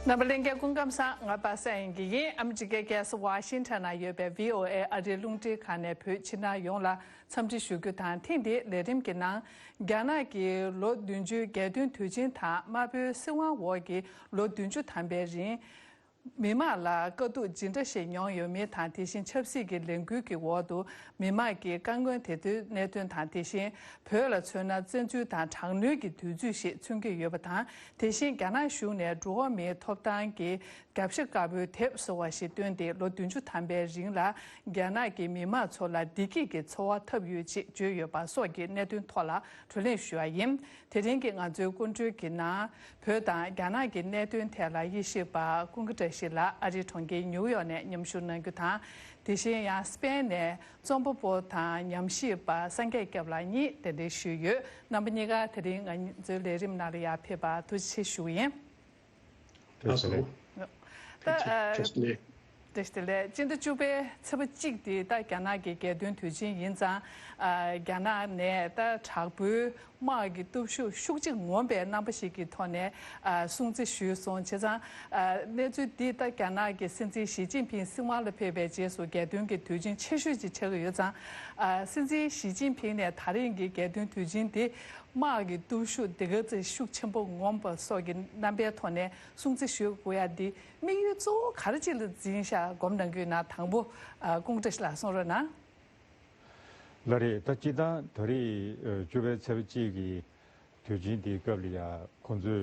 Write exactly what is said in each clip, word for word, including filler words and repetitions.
རྣམ་པ་ལྷན་རྒྱས་སྐུ་ཁམས་བཟང་། ང་པ་སངས་དབྱངས་སྐྱིད་ཡིན། ཨ་མི་རི་ཀའི་རྒྱལ་ས་ཝ་ཤིང་ཊོན་ན་ཡོད་པའི་བྷི་ཨོ་ཨེ་ཨ་རིའི་རླུང་འཕྲིན་ཁང་ནས་བོད་ཕྱི་ནང་ཡོངས་ལ་འཚམས་འདྲི་ཞུ་རྒྱུ་དང་། ཐེངས་འདིའི་ལས་རིམ་གྱི་ནང་རྒྱ་ནག་གི་ལོ་བདུན་ཅུའི་རྒྱལ་སྟོན་དུས་ཆེན་དང་། དམར་པོའི་སྲིད་དབང་འོག་གི་ལོ་བདུན་ཅུ་ཐམ་པའི་རིང་མི་དམངས་ལ་དཀའ་སྡུག་ཇི་འདྲ་ཞིག་མྱོང་ཡོད་མིན་དང་། དེ་བཞིན་ཆབ་སྲིད་ཀྱི་ལས་འགུལ་གྱི་འོག་ཏུ་མི་དམངས་ཀྱི་དཀའ་ངལ་དེ་ཚོའི་གནད་དོན་དང་། དེ་བཞིན་བོད་ལ་མཚོན་ན་བཙན་འཛུལ་དང་དྲག་གནོན་གྱི་དུས་ཚོད་ཞིག་མཚོན་གྱི་ཡོད་པ་དང་། དེ་བཞིན་རྒྱ་ནག་གཞུང་ནས་འགྲོ་བ་མིའི་ཐོབ་ཐང་གི་རྒྱབ་ཤ་དཀར་པོའི་དེབ་བཟོ་བ་ཞིག་བཏོན་ཏེ། ལོ་བདུན་ཅུ་ཐམ་པའི་རིང་ལ་རྒྱ་ནག་གི་མི་དམངས་ཚོ་ལ་བདེ་སྐྱིད་ཀྱི་འཚོ་བ་ཐོབ་ཡོད་ཅེས་བརྗོད་ཡོད་པ་སོགས་ཀྱི་གནད་དོན་ཐོག་ལ་བགྲོ་གླེང་ཞུ་བ་ཡིན། དེ་རིང་གི་ང་ཚོའི་སྐུ་མགྲོན་གྱི་ནང་། བོད་དང་རྒྱ་ནག་གི་གནད་དོན་ཐད་ལ་དབྱེ་ཞིབ་པ་ཀུན་དགའ་བཀྲ་ཤིས་ལགས་ཨ་རིའི་གྲོང་ཁྱེར་ཉིའུ་ཡོག་ནས་མཉམ་ཞུགས་གནང་རྒྱུ་དང་། དེ་བཞིན་ཡང་སི་པེན་ནས་རྩོམ་པ་པོ་དང་ཉམས་ཞིབ་པ་སངས་རྒྱས་སྐྱབས་ལགས་གཉིས་གདན་འདྲེན་ཞུས་ཡོད། རྣམ་པ་གཉིས་ཀ་དེ་རིང་ང་ཚོའི་ལས་རིམ་ནང་ལ་ཡར་ཕེབས་པར་ཐུགས་རྗེ་ཆེ་ཞུ་གི་ཡིན། ཐུགས་རྗེ་ཆེ། ད་ཐུགས་རྗེ་ཆེ། བཀྲ་ཤིས་བདེ་ལེགས། སྤྱི་ཟླ་བཅུ་པའི་ཚེས་པ་གཅིག་དེ་ད་རྒྱ་ནག་གི་རྒྱལ་སྟོན་དུས་ཆེན་ཡིན་ཙང་། ཨ། རྒྱ་ནག་ནས་ད་དྲག་པོའི་དམག་གི་སྟོབས་ཤུགས་ཤུགས་ཆེ་ངོམ་པའི་རྣམ་པ་ཞིག་གི་ཐོག་ནས། ཨ། སྲུང་བརྩི་ཞུས་སོང་། བྱས་ཙང་། ཨ། གནས་ཚུལ་འདི་ད་རྒྱ་ནག་གི་སྲིད་འཛིན་ཞི་ཅིན་ཕིང་སྲིད་དབང་ལ་ཕེབས་པའི་རྗེས་སུ་རྒྱལ་སྟོན་གྱི་དུས་ཆེན་ཆེ་ཤོས་ཅིག་ཆགས་ཀྱི་ཡོད་ཙང་། ཨ། སྲིད་འཛིན་ཞི་ཅིན་ཕིང་ནས་ད་རིང་གི་རྒྱལ་སྟོན་དུས་ཆེན་འདི་དམག་གི་སྟོབས་ཤུགས་དེ་ག་ཚོད་ཤུགས་ཆེན་པོ་ངོམ་པ་སོགས་ཀྱི་རྣམ་པའི་ཐོག་ནས་སྲུང་བརྩི་ཞུ་དགོས་ཡ་འདི། དམིགས་ཡུལ་གཙོ་བོ་ག་རེ་ཅིག་ལ་འཛིན་ཤག་སྒོམ་གནང་རྒྱུ་ཡིན་ན། དང་པོ། ཨ། ཀུན་དགའ་བཀྲ་ཤིས་ལགས་གསུང་རོགས་གནང་། ལགས་རེད། ད་སྤྱིར་བཏང་ད་རེས་བཅུ་པའི་ཚེས་པ་གཅིག་གི་དུས་ཆེན་དེའི་སྐབས་ལ་ཡ་ཁོང་ཚོས་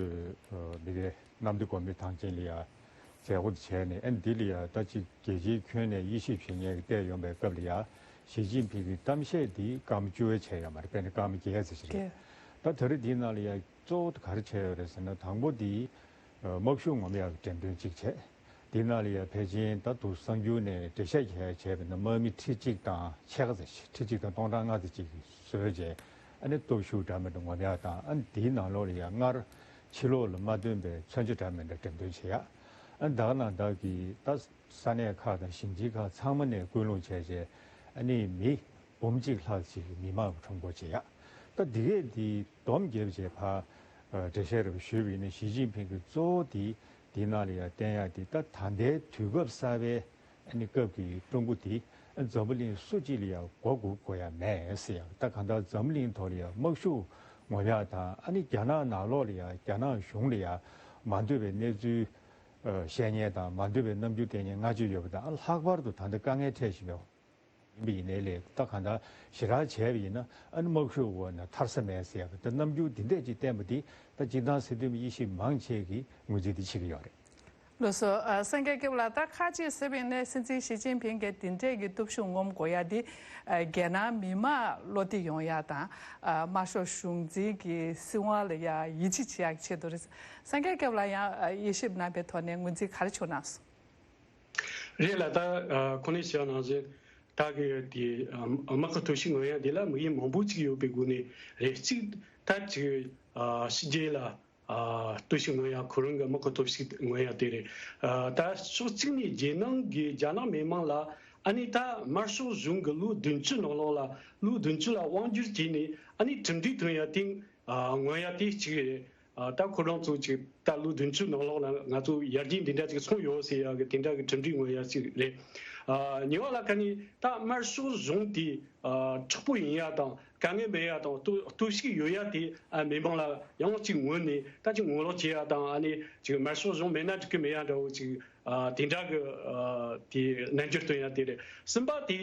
འདི་གའི་གནམ་བདེ་སྒོ་མོའི་ཐང་ཆེན་ལ་ཡ་མཛད་སྒོ་དེ་བྱས་ནས། ཨ་ནི་འདི་ལ་ཡ་ད་ཅིག་རྒྱལ་སྤྱིའི་ཁྱོན་ནས་དབྱེ་ཞིབ་བྱེད་མཁན་གྱིས་བལྟས་ཡོང་པའི་སྐབས་ལ་ཡ། ཞི་ཅིན་ཕིང་གི་གཏམ་བཤད་འདི་སྐར་མ་བཅུ་བྱས་ཡོད་མ་རེད། དཔེར་ན་སྐར་མ་བརྒྱད་ཙམ་ཞིག་རེད། ད་ད་རེས་འདིའི་ནང་ལ་ཡ་གཙོ་བོ་ག་རེ་བྱས་ཡོད་རེད་ཟེར་ན། དང་པོ་འདི་དམག་ཤུགས་ངོམ་ཡག་གི་འགྲེམས་སྟོན་གཅིག་བྱས། དེའི་ནང་ལ་ཡ་ཕལ་ཆེར་ད་དུང་གསར་འགྱུར་ནས་འགྲེལ་བཤད་བྱས་བྱས་པ་ཡིན་ན། དམག་མི་ཁྲི་གཅིག་དང་ཕྱེད་ཀ་ཙམ་ཞིག་ཁྲི་གཅིག་དང་སྟོང་ཕྲག་ལྔ་ཙམ་ཅིག་གིས་བཟོས་བྱས། ཨ་ནི་སྟོབས་ཤུགས་འདྲ་མི་འདྲ་ངོམ་ཡག་དང་། ཨ་ནི་དེའི་ནང་ལོགས་ལ་ཡ་སྔར་ཕྱི་ལོགས་ལ་མ་སྟོན་པའི་མཚོན་ཆ་འདྲ་མི་འདྲ་འགྲེམས་སྟོན་བྱེད་ཡག་ཨ་ནི་ད་ག་ནང་བདག་གིས་ད་ས་གནས་ཁག་དང་ཞིང་ཆེན་ཁག་ཚང་མ་ནས་སྐུལ་སློང་བྱས་བྱས། ཨ་ནི་མི་འབུམ་གཅིག་ལྷག་ཅིག་མི་མང་གི་ཁྲོམ་སྐོར་བྱེད་ཡག་ད་འདི་གས་འདི་སྡོམ་བརྒྱབ་བྱས་ཕར་འགྲེལ་བཤད་རེ་བ་ཞུས་པ་ཡིན་ན། ཞི་ཅིན་ཕིང་གི་གཙོ་བོ་འདི་འདི་ནང་ལ་ཡ་བསྟན་ཡག་འདི། ད་ད་ལྟའི་དུས་སྐབས་གསར་པའི་ཨ་ནི་སྐབས་ཀྱི་ཀྲུང་གོ་འདི་འཛམ་བུ་གླིང་སུ་གཅིག་ལ་ཡ་མགོ་སྒུར་དགོས་ཡ་མེད་ཟེར་ཡག་ད་གང་ལྟར་འཛམ་བུ་གླིང་ཐོག་ལ་ཡ་དམག་ཤུགས་ངོམ་ཡག་དང་། ཨ་ནི་རྒྱ་ནག་ནང་ལོགས་ལ་ཡ་རྒྱ་ནག་གཞུང་ལ་ཡ་མ་འདོད་པའི་གནས་ཚུལ་བཤད་མཁན་དང་། མ་འདོད་པའི་རྣམ་འགྱུར་བསྟན་མཁན་ལྔ་བཅུ་ཡོད་པ་དང་། ལྷག་པར་དུ་ད་ལྟ་དཀའ་ངལ་འཕྲད་བཞིན་པའི་ཡིན་པ་ཡིན་ནའི་ལས། ད་གང་ལྟར་ཞེ་དྲག་བྱས་པ་ཡིན་ན། ཨ་ནི་དམག་ཤུགས་འོག་ནས་ཐར་ས་མེད་ཟེར་ཡག་གི་ད་རྣམ་འགྱུར་འདི་འདྲས་ཅིག་བསྟན་པ་འདི། ད་སྤྱིར་བཏང་སྲིད་དོན་དབྱེ་ཞིབ་མང་ཆེ་གིས་ངོས་འཛིན་འདི་བྱེད་ཀྱི་ཡོད་རེད། ལགས་སོ། ཨ། སངས་རྒྱས་སྐྱབས་ལགས། ད་ཁ་ཅིག་ཟེར་བ་ཡིན་ན། སྲིད་འཛིན་ཞི་ཅིན་ཕིང་གིས་འདི་འདྲས་ཀྱི་སྟོབས་ཤུགས་ངོམ་དགོས་ཡག་འདི། ཨ། རྒྱལ་ནང་མི་མང་བློ་བདེ་ཡོང་ཡག་དང་། ཨ། དམར་ཤོག་གཞུང་འཛིན་གྱི་སྲིད་དབང་ལ་ཡ་ཡིད་ཆེས་བྱེད་ཡག་གི་ཆེད་དུ་རེད། སངས་རྒྱས་སྐྱབས་ལགས་ཡང་། ཨ། དབྱེ་ཞིབ་གནང་པའི་ཐོག་ནས་ངོས་འཛིན་ག་རེ་བྱུང་གནང་སོང་། རེད་ལགས། ད་ཨ་ཁོང་ནས་བཤད་ནང་བཞིན། ད་གི་དེ་ཨ་དམག་གི་སྟོབས་ཤུགས་ངོམ་ཡག་དེ་ལ་དམིགས་ཡུལ་མང་པོ་ཅིག་ཡོད་པའི་སྒོ་ནས་རེད། གཅིག་ད་ཅིག་ཨ་ཕྱི་རྒྱལ་ལ་ཨ་སྟོབས་ཤུགས་ངོམ་ཡག་ཁོ་རང་གི་དམག་གི་སྟོབས་ཤུགས་ངོམ་ཡག་དེ་རེད། ཨ་ད་ཕྱོགས་གཅིག་ནས་རྒྱལ་ནང་གི་རྒྱ་ནག་མི་མང་ལ། ཨ་ནི་ད་དམར་ཤོག་གཞུང་གི་ལོ་བདུན་ཅུ་ནང་ལོགས་ལ། ལོ་བདུན་ཅུ་ལ་དབང་བསྒྱུར་བྱས་ནས། ཨ་ནི་གྲུབ་འབྲས་ཐོན་ཡག་སྟེང་ཨ་ངོམ་ཡག་དེ་གཅིག་རེད། ཨ་ད་ཁོ་རང་ཚོ་ཅིག་ད་ལོ་བདུན་ཅུ་ནང་ལོགས་ལ་ང་ཚོ་ཡར་རྒྱས་འདི་འདྲ་ཅིག་སོང་ཡོད་ཟེར་ཡག་གི་དེ་འདྲ་གི་གྲུབ་འབྲས་ངོམ་ཡག་ཅིག་རེད། ཨ་གཉིས་པ་ལ་ཁ་ནས་ད་དམར་ཤོག་གཞུང་དེ་ཨ་མཁྲེགས་པོ་ཡིན་ཡག་དང་། དཀའ་ངལ་མེད་ཡག་དང་། སྟོབས་སྟོབས་ཤུགས་ཡོད་ཡག་དེ་ཨ་མི་མང་ལ་ཡང་ཅིག་ངོས་ནས་ད་ཅིག་ངོ་ལོག་བྱེད་ཡག་དང་། ཨ་ནི་ཅིག་དམར་ཤོག་གཞུང་མེད་ན་འགྲིག་གི་མེད་ཡག་འདྲ་བོ་ཅིག་ཨ་དེ་འདྲ་གི་ཨ་དེ་རྣམ་འགྱུར་སྟོན་ཡག་དེ་རེད། གསུམ་པ་དེ།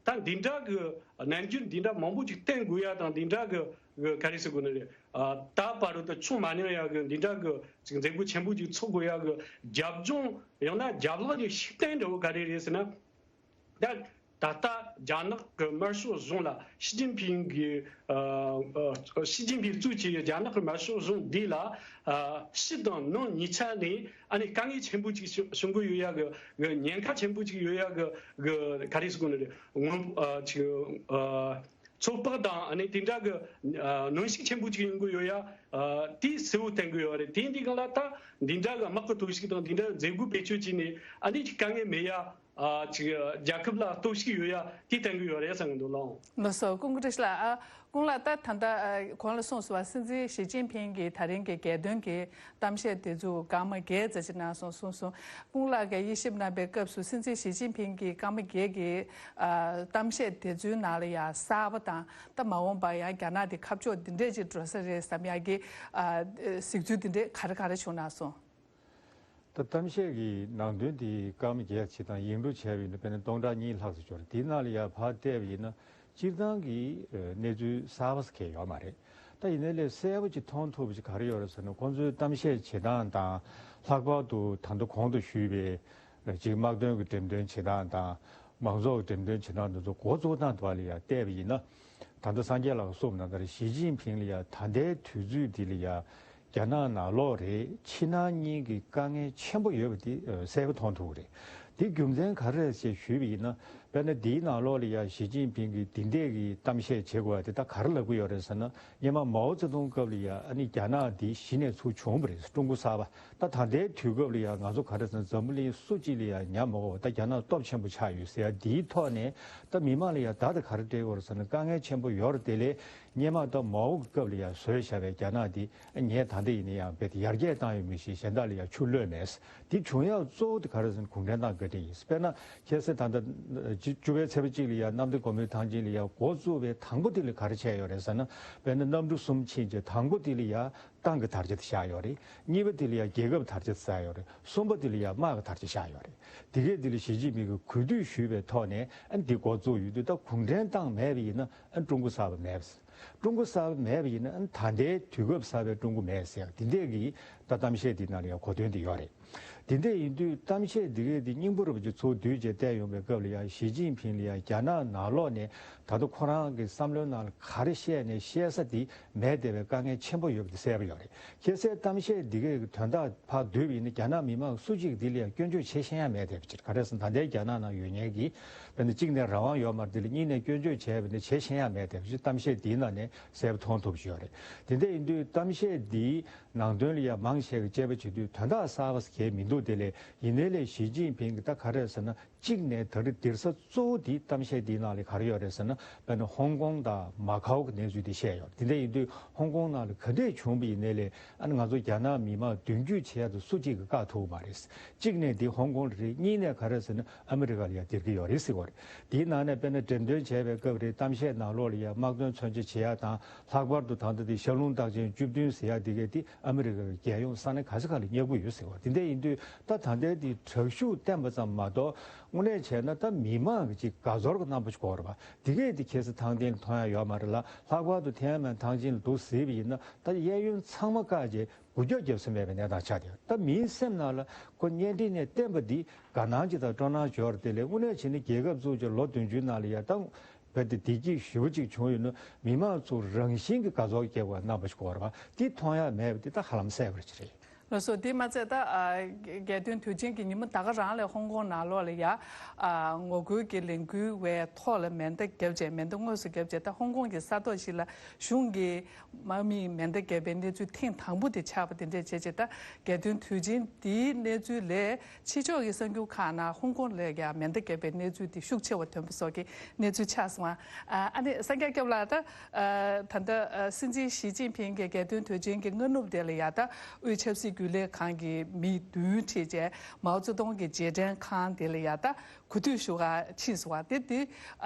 ད་འདི་འདྲ་གི་རྣམ་འགྱུར་འདི་འདྲ་མང་པོ་ཅིག་བསྟན་དགོས་ཡག་དང་། འདི་འདྲ་གི་གི་ག་རེ་ཟེར་དགོས་ནི་རེད། ཨ་ད་བར་དུ་ཆོ་མ་མྱོང་ཡག་གི་འདི་འདྲ་གི་ཅིག་མཛད་སྒོ་ཆེན་པོ་ཅིག་ཚོགས་དགོས་ཡག་གི་རྒྱབ་ལྗོངས། ཡང་ན་རྒྱབ་ལོགས་ཀྱི་ཤུགས་རྐྱེན་འདྲ་བོ་ག་རེ་རེད་ཟེར་ན། ད་ད་ལྟ་རྒྱ་ནག་གི་དམར་ཤོག་གཞུང་ལ། ཞི་ཅིན་ཕིང་གི་ཨ་ཨ་ཞི་ཅིན་ཕིང་གཙོས་བྱས་པའི་རྒྱ་ནག་གི་དམར་ཤོག་གཞུང་འདི་ལ་ཨ་ཕྱི་དང་ནང་གཉིས་ཆ་ནས་ཨ་ནི་དཀའ་ངལ་ཆེན་པོ་ཅིག་བྱུང་བྱུང་གི་ཡོད་ཡག་གི་གི་ཉེན་ཁ་ཆེན་པོ་ཅིག་ཡོད་ཡག་གི་གི་ག་རེ་ཟེར་དགོས་ནི་རེད། སྔོན་ཨ་ཅིག་ཨ་ཚོད་དཔག་དང་། ཨ་ནི་དེ་འདྲ་གི་ཨ་གནོན་ཤུགས་ཆེན་པོ་ཅིག་ཡོང་གི་ཡོད་ཡག་ཨ་དེ་གསལ་བོ་བསྟན་གི་ཡོད་རེད། དེ་འདི་སྒང་ལ་ད་འདི་འདྲ་གི་དམག་གི་སྟོབས་ཤུགས་དང་། འདི་འདྲ་མཛད་སྒོ་བེད་སྤྱོད་བྱས་ནས་ཨ་ནི་ཅིག་དཀའ་ངལ་མེད་ཡག་ཨ་ཅིག་རྒྱལ་ཁབ་ལ་གཏོར་བཤིག་ཡོད་ཡ་དེ་བསྟན་གི་ཡོད་རེད་བསམ་གི་འདུག་ལགས། ལགས་སོ། སྐུ་ངོ་བཀྲ་ཤིས་ལགས། ཨ་སྐུ་ངོ་ལགས། ད་ད་ལྟ་ཨ་གོང་ལ་གསུངས་སོང་བ། སྲིད་འཛིན་ཞི་ཅིན་ཕིང་གིས་ད་རིང་གི་རྒྱལ་དོན་གྱི་གཏམ་བཤད་དེ་ཚོ་སྐར་མ་བརྒྱད་ཙམ་ཅིག་གནང་སོང་གསུངས་སོང་། སྐུ་ངོ་ལགས་ཀྱིས་དབྱེ་ཞིབ་གནང་པའི་སྐབས་སུ། སྲིད་འཛིན་ཞི་ཅིན་ཕིང་གིས་སྐར་མ་བརྒྱད་ཀྱི་ཨ་གཏམ་བཤད་དེ་ཚོའི་ནང་ལ་ཡ་གསར་པ་དང་། ད་མ་འོངས་པར་ཡང་རྒྱ་ནག་དེ་ཁ་ཕྱོགས་འདི་འདྲས་ཅིག་འགྲོ་ས་རེད་བསམ་ཡག་གི་ཨ་གཟིགས་ཚུལ་འདི་འདྲས་ག་རེ་ག་རེ་བྱུང་གནང་སོང་། ད་གཏམ་བཤད་ཀྱི་ནང་དོན་དེ་སྐར་མ་བརྒྱད་ཅིག་དང་ཡིག་འབྲུ་བྱས་པ་ཡིན་ན་དཔེར་ན་སྟོང་ཕྲག་གཉིས་ལྷག་ཙམ་ཅིག་ཡོད་རེད། དེའི་ནང་ལ་ཡ་ཕར་བལྟས་པ་ཡིན་ན་སྤྱིར་བཏང་གི་གནས་ཚུལ་གསར་པ་ཟེར་མཁན་ཡོད་མ་རེད། ད་ཡིན་ནའི་ལས་གསལ་པོ་ཅིག་མཐོང་ཐུབ་པ་ཅིག་ག་རེ་ཡོད་རེད་ཟེར་ན། ཁོང་ཚོའི་གཏམ་བཤད་བྱེད་སྟངས་དང་། ལྷག་པར་དུ་ད་ལྟ་གོང་དུ་ཞུས་པའི་ཅིག་དམག་དོན་གྱི་འགྲེམས་སྟོན་བྱེད་སྟངས་དང་། མང་ཚོགས་ཀྱི་འགྲེམས་སྟོན་བྱེད་སྟངས་དེ་ཚོ་འགོ་བཙུགས་སྟངས་དེ་བ་ལ་ཡ་བལྟས་པ་ཡིན་ན། ད་ལྟ་སངས་རྒྱས་ལགས་གསུངས་ནང་ལྟར་ཞི་ཅིན་ཕིང་ལ་ཡ་ད་ལྟའི་དུས་ཚོད་འདི་ལ་ཡ་རྒྱ་ནག་ནང་ལོགས་རེད། ཕྱི་ནང་གཉིས་ཀྱི་དཀའ་ངལ་ཆེན་པོ་ཡོད་པ་འདི་གསལ་པོ་མཐོང་ཐུབ་ཀྱི་རེད། འདི་རྒྱུ་མཚན་ག་རེ་རེད་ཅེས་ཞུས་པ་ཡིན་ན། དཔེར་ན་འདིའི་ནང་ལོགས་ལ་ཡ་ཞི་ཅིན་ཕིང་གིས་འདི་འདྲས་ཀྱི་གཏམ་བཤད་བྱེད་དགོས་པ་དེ་ད་ག་རེ་ལབ་ཀྱི་ཡོད་རེད་ཟེར་ན། སྔོན་མ་མའོ་ཙེ་ཏུང་སྐབས་ལ་ཡ་ཨ་ནི་རྒྱ་ནག་འདི་གཞི་ནས་ཚུར་བྱུང་བ་རེད། ཀྲུང་གོ་གསར་པ། ད་ད་ལྟའི་དུས་སྐབས་ལ་ཡ་ང་ཚོ་ག་རེ་ཟེར་ན། འཛམ་བུ་གླིང་སུ་གཅིག་ལ་ཡ་ཉམས་མ་དགོས་པ། ད་རྒྱ་ནག་སྟོབས་ཆེན་པོ་ཆགས་ཡོད་ཟེར་ཡ་འདིའི་ཐོག་ནས། ད་མི་མང་ལ་ཡ་བརྡ་དེ་ག་རེ་སྤྲད་ཡོད་རེད་ཟེར་ན། དཀའ་ངལ་ཆེན་པོ་ཡོད་རེད། དེ་ལས་སྔོན་མ་ད་མའོ་གི་སྐབས་ལ་ཡ་བཟོས་བཞག་པའི་རྒྱ་ནག་འདི་ངས་ད་ལྟ་ཡིན་ན་ཡང་རྦད་དེ་ཡར་རྒྱས་བཏང་ཡོད་མི་ཤེས། གཞན་དག་ལ་ཡ་ཆུ་གློད་མེད། འདི་བྱུང་ཡག་གཙོ་བོ་དེ་ག་རེ་ཟེར་ན། གུང་ཁྲན་ཏང་བཀའ་དྲིན་ཡིན། དཔེར་ན་ཁ་སང་ད་ལྟ་བཅུ་བཅུ་པའི་ཚེས་པ་གཅིག་ལ་ཡ་གནམ་བདེ་སྒོ་མོའི་ཐང་ཆེན་ལ་ཡ་འགོ་བཙུགས་པའི་དང་པོ་དེ་ལ་ག་རེ་བྱས་ཡོད་རེད་ཟེར་ན། དཔེར་ན་གནམ་གྲུ་གསུམ་ཕྱིན་བྱས་དང་པོ་དེ་ལ་ཡ་ཏང་གི་དར་ཆ་དེ་བཞག་ཡོད་རེད། གཉིས་པ་དེ་ལ་ཡ་རྒྱལ་ཁབ་དར་ཆ་དེ་བཞག་ཡོད་རེད། གསུམ་པ་དེ་ལ་ཡ་དམག་གི་དར་ཆ་བཞག་ཡོད་རེད། དེ་གས་དེ་ལ་ཞི་ཅིན་ཕིང་གིས་གུས་འདུད་ཞུས་པའི་ཐོག་ནས་ཨ་འདི་འགོ་བཙུགས་ཡོད་དུས། ད་གུང་ཁྲན་ཏང་མེད་པ་ཡིན་ན་ཨ་ཀྲུང་གོ་གསར་པ་མེད་པ། ཀྲུང་གོ་གསར་པ་མེད་པ་ཡིན་ན་ཨ་ད་ལྟའི་དུས་སྐབས་གསར་པའི་ཀྲུང་གོ་མེད་ཟེར་ཡག་དེ་འདྲས་ཀྱི་ད་གཏམ་བཤད་འདི་ནང་ལ་ཡང་གོ་དོན་དེ་ཡོད་རེད། དེ་འདྲས་ཡིན་དུས་གཏམ་བཤད་འདི་གས་དེ་སྙིང་པོ་རུ་བ་ཅིག་ཚུར་བསྡུས་བྱས་བལྟས་ཡོང་པའི་སྐབས་ལ་ཡང་། ཞི་ཅིན་ཕིང་ལ་ཡང་རྒྱ་ནག་ནང་ལོགས་ནས་ད་ལྟ་ཁོ་རང་གི་བསམ་བློའི་ནང་ལ་ག་རེ་བཤད་ནས་བཤད་ས་དེ་མེད་བསྡད་པའི་དཀའ་ངལ་ཆེན་པོ་ཡོད་པ་དེ་གསལ་པོ་ཡོད་རེད། ཁ་སང་གཏམ་བཤད་འདི་གས་ཀྱི་དོན་དག་ཕར་བསྡུས་པ་ཡིན་ན། རྒྱ་ནག་མི་མང་སུ་གཅིག་འདི་ལ་ཡང་སྐྱོན་བརྗོད་བྱེད་ཤེས་ཡ་མེད་བསྡད་པ་ཅིག་ག་རེ་ཟེར་ན། ད་ལྟའི་རྒྱ་ནག་ནང་ཡོད་མཁན་གྱི་དཔེར་ན་གཅིག་ནས་རང་དབང་ཡོད་མ་རེད། དེ་ལ་གཉིས་ནས་སྐྱོན་བརྗོད་བྱས་པ་ཡིན་ན་བྱེད་ཤེས་ཡ་མེད་བསྡད་པ་ཅིག་གཏམ་བཤད་འདིའི་ནང་ནས་གསལ་པོ་མཐོང་ཐུབ་ཀྱི་ཡོད་རེད། དེ་འདྲ་ཡིན་དུས་གཏམ་བཤད་འདིའི་ནང་དོན་ལ་ཡང་མང་ཆེ་གིས་དཔྱད་པ་བྱེད་དུས་དོན་དག་གསར་པ་གང་ཡང་མི་འདུག་དེ་ལས་ཡིན་ནའི་ལས་ཞི་ཅིན་ཕིང་གིས་ད་ག་རེ་ཟེར་ན། གཅིག་ནས་ད་རེས་འདིར་ས་གཙོ་བོ་དེ་གཏམ་བཤད་འདིའི་ནང་ལ་ག་རེ་ཡོད་རེད་ཟེར་ན། དཔེར་ན་ཧོང་ཀོང་དང་མ་ཁའོ་གི་གནས་ཚུལ་དེ་བཤད་ཡོད་རེད། དེ་འདྲ་ཡིན་དུས་ཧོང་ཀོང་ནང་ལ་ག་འདྲས་བྱུང་བ་ཡིན་ནའི་ལས་ཨ་ནི་ང་ཚོ་རྒྱ་ནག་མི་མང་མདུན་སྐྱོད་བྱེད་ཡ་དེ་སུ་གཅིག་གིས་བཀག་ཐུབ་ཀྱི་མ་རེད། གཅིག་ནས་འདི་ཧོང་ཀོང་རེད། གཉིས་ནས་ག་རེ་ཟེར་ན་ཨ་མི་རི་ཀ་ལ་ཡང་སྟེར་གྱི་ཡོད་རེད་ཟེར་གྱི་ཡོད་རེད། དེའི་ནང་ནས་དཔེར་ན་འགྲེམས་སྟོན་བྱས་པའི་སྐབས་རེད། གཏམ་བཤད་ནང་ལོགས་ལ་ཡང་དམག་དོན་མཚོན་ཆ་བྱེད་ཡ་དང་། ལྷག་པར་དུ་ད་ལྟ་དེ་ཤར་རླུང་རྟགས་ཅན་བཅུ་བདུན་ཟེར་ཡ་དེ་གས་དེ་ཨ་མི་རི་ཀ་གི་རྒྱལ་ཡོངས་ས་གནས་ག་ས་ག་ལ་བསྙབ་ཀྱི་ཡོད་ཟེར་བ། དེ་འདྲ་ཡིན་དུས་ད་ད་ལྟའི་དེ་དྲག་ཤུགས་བསྟན་པ་ཙམ་མ་གཏོགས་དངོས་གནས་བྱས་ན་ད་མི་མང་གི་ཅིག་དགའ་ཚོར་གྱི་རྣམ་པ་ཞིག་དགོས་རེད་པ། དེ་གས་དེ་ཁ་སང་ཐང་སྟེང་ལ་མཐོང་ཡ་ཡོད་མ་རེད་ལ། ལྷག་པར་དུ་ཐེན་ཨན་མེན་ཐང་ཆེན་ལ་འདུག་ཟེར་བ་ཡིན་ན། ད་གཡས་གཡོན་ཚང་མ་བཀག་བྱས་འགུལ་སྐྱོད་རྒྱབ་ས་མེད་པའི་གནས་སྟངས་ཆགས་བསྡད་ཡོད། ད་མིའི་སེམས་ནང་ལ་ཁོ་གཉེན་སྒྲིག་ནས་བསྟན་པ་འདི་དགའ་སྣང་ཅིག་དང་སྤྲོ་སྣང་ཅིག་ཡོད་རེད། དེ་ལས་དངོས་གནས་བྱས་ན་རྒྱལ་ཁབ་བཙུགས་བྱས་ལོ་བདུན་ཅུའི་ནང་ལ་ཡ་ད་རྦད་དེ་བདེ་སྐྱིད་ཞེ་པོ་ཅིག་བྱུང་ཡོད་ན། མི་མང་ཚོ་རང་བཞིན་གྱིས་དགའ་ཚོར་སྐྱེ་དགོས་རྣམ་པ་ཞིག་དགོས་རེད་པ། འདི་མཐོང་ཡ་མེད་པ་འདི་ད་ཧ་ལམ་གསལ་པོ་ཅིག་རེད། ལགས་སོ། དེ་མ་ཚད་ད་ཨ་རྒྱལ་སྟོན་དུས་ཆེན་གྱི་ཉིན་མོ་ད་ག་རང་ལ་ཧོང་ཀོང་ནང་ལོགས་ལ་ཡ་ཨ་ངོ་རྒོལ་གྱི་ལས་འགུལ་བའི་ཐོག་ལ་མེ་མདའ་བརྒྱབ་བྱས། མེ་མདའ་དངོས་སུ་བརྒྱབ་བྱས། ད་ཧོང་ཀོང་གི་ས་ཐོག་ཞིག་ལ་གཞུང་གི་དམག་མིས་མེ་མདའ་བརྒྱབ་པའི་གནས་ཚུལ་ཐེངས་དང་པོ་དེ་ཆགས་པ་དེ་འདྲས་བྱས་བྱས། ད་རྒྱལ་སྟོན་དུས་ཆེན་འདིའི་གནས་ཚུལ་ལས་ཕྱི་ཕྱོགས་ཀྱི་གསར་འགྱུར་ཁག་ནང་ཧོང་ཀོང་ལ་ཡང་མེ་མདའ་བརྒྱབ་པའི་གནས་ཚུལ་དེ་ཤུགས་ཆེ་བ་ཐོན་པ་སོགས་ཀྱི་གནས་ཚུལ་ཆགས་སོང་ང་། ཨ་ནི་སངས་རྒྱས་སྐྱབས་ལགས། ད་ད་ལྟ་སྲིད་འཛིན་ཞི་ཅིན་ཕིང་གིས་རྒྱལ་སྟོན་དུས་ཆེན་གྱི་སྔ་ནུབ་དེ་ལ་ཡ་ད་དབུས་ཆབ་སྲིད་རྒྱུན་ལས་ཁང་གི་མི་བདུན་ཁྲིད་བྱས་མའོ་ཙེ་ཏུང་གི་རྗེས་དྲན་ཁང་དེ་ལ་ཡ་ད་གུས་འདུད་ཞུ་ག་ཕྱིན་སོང་བ་དེ། དེ་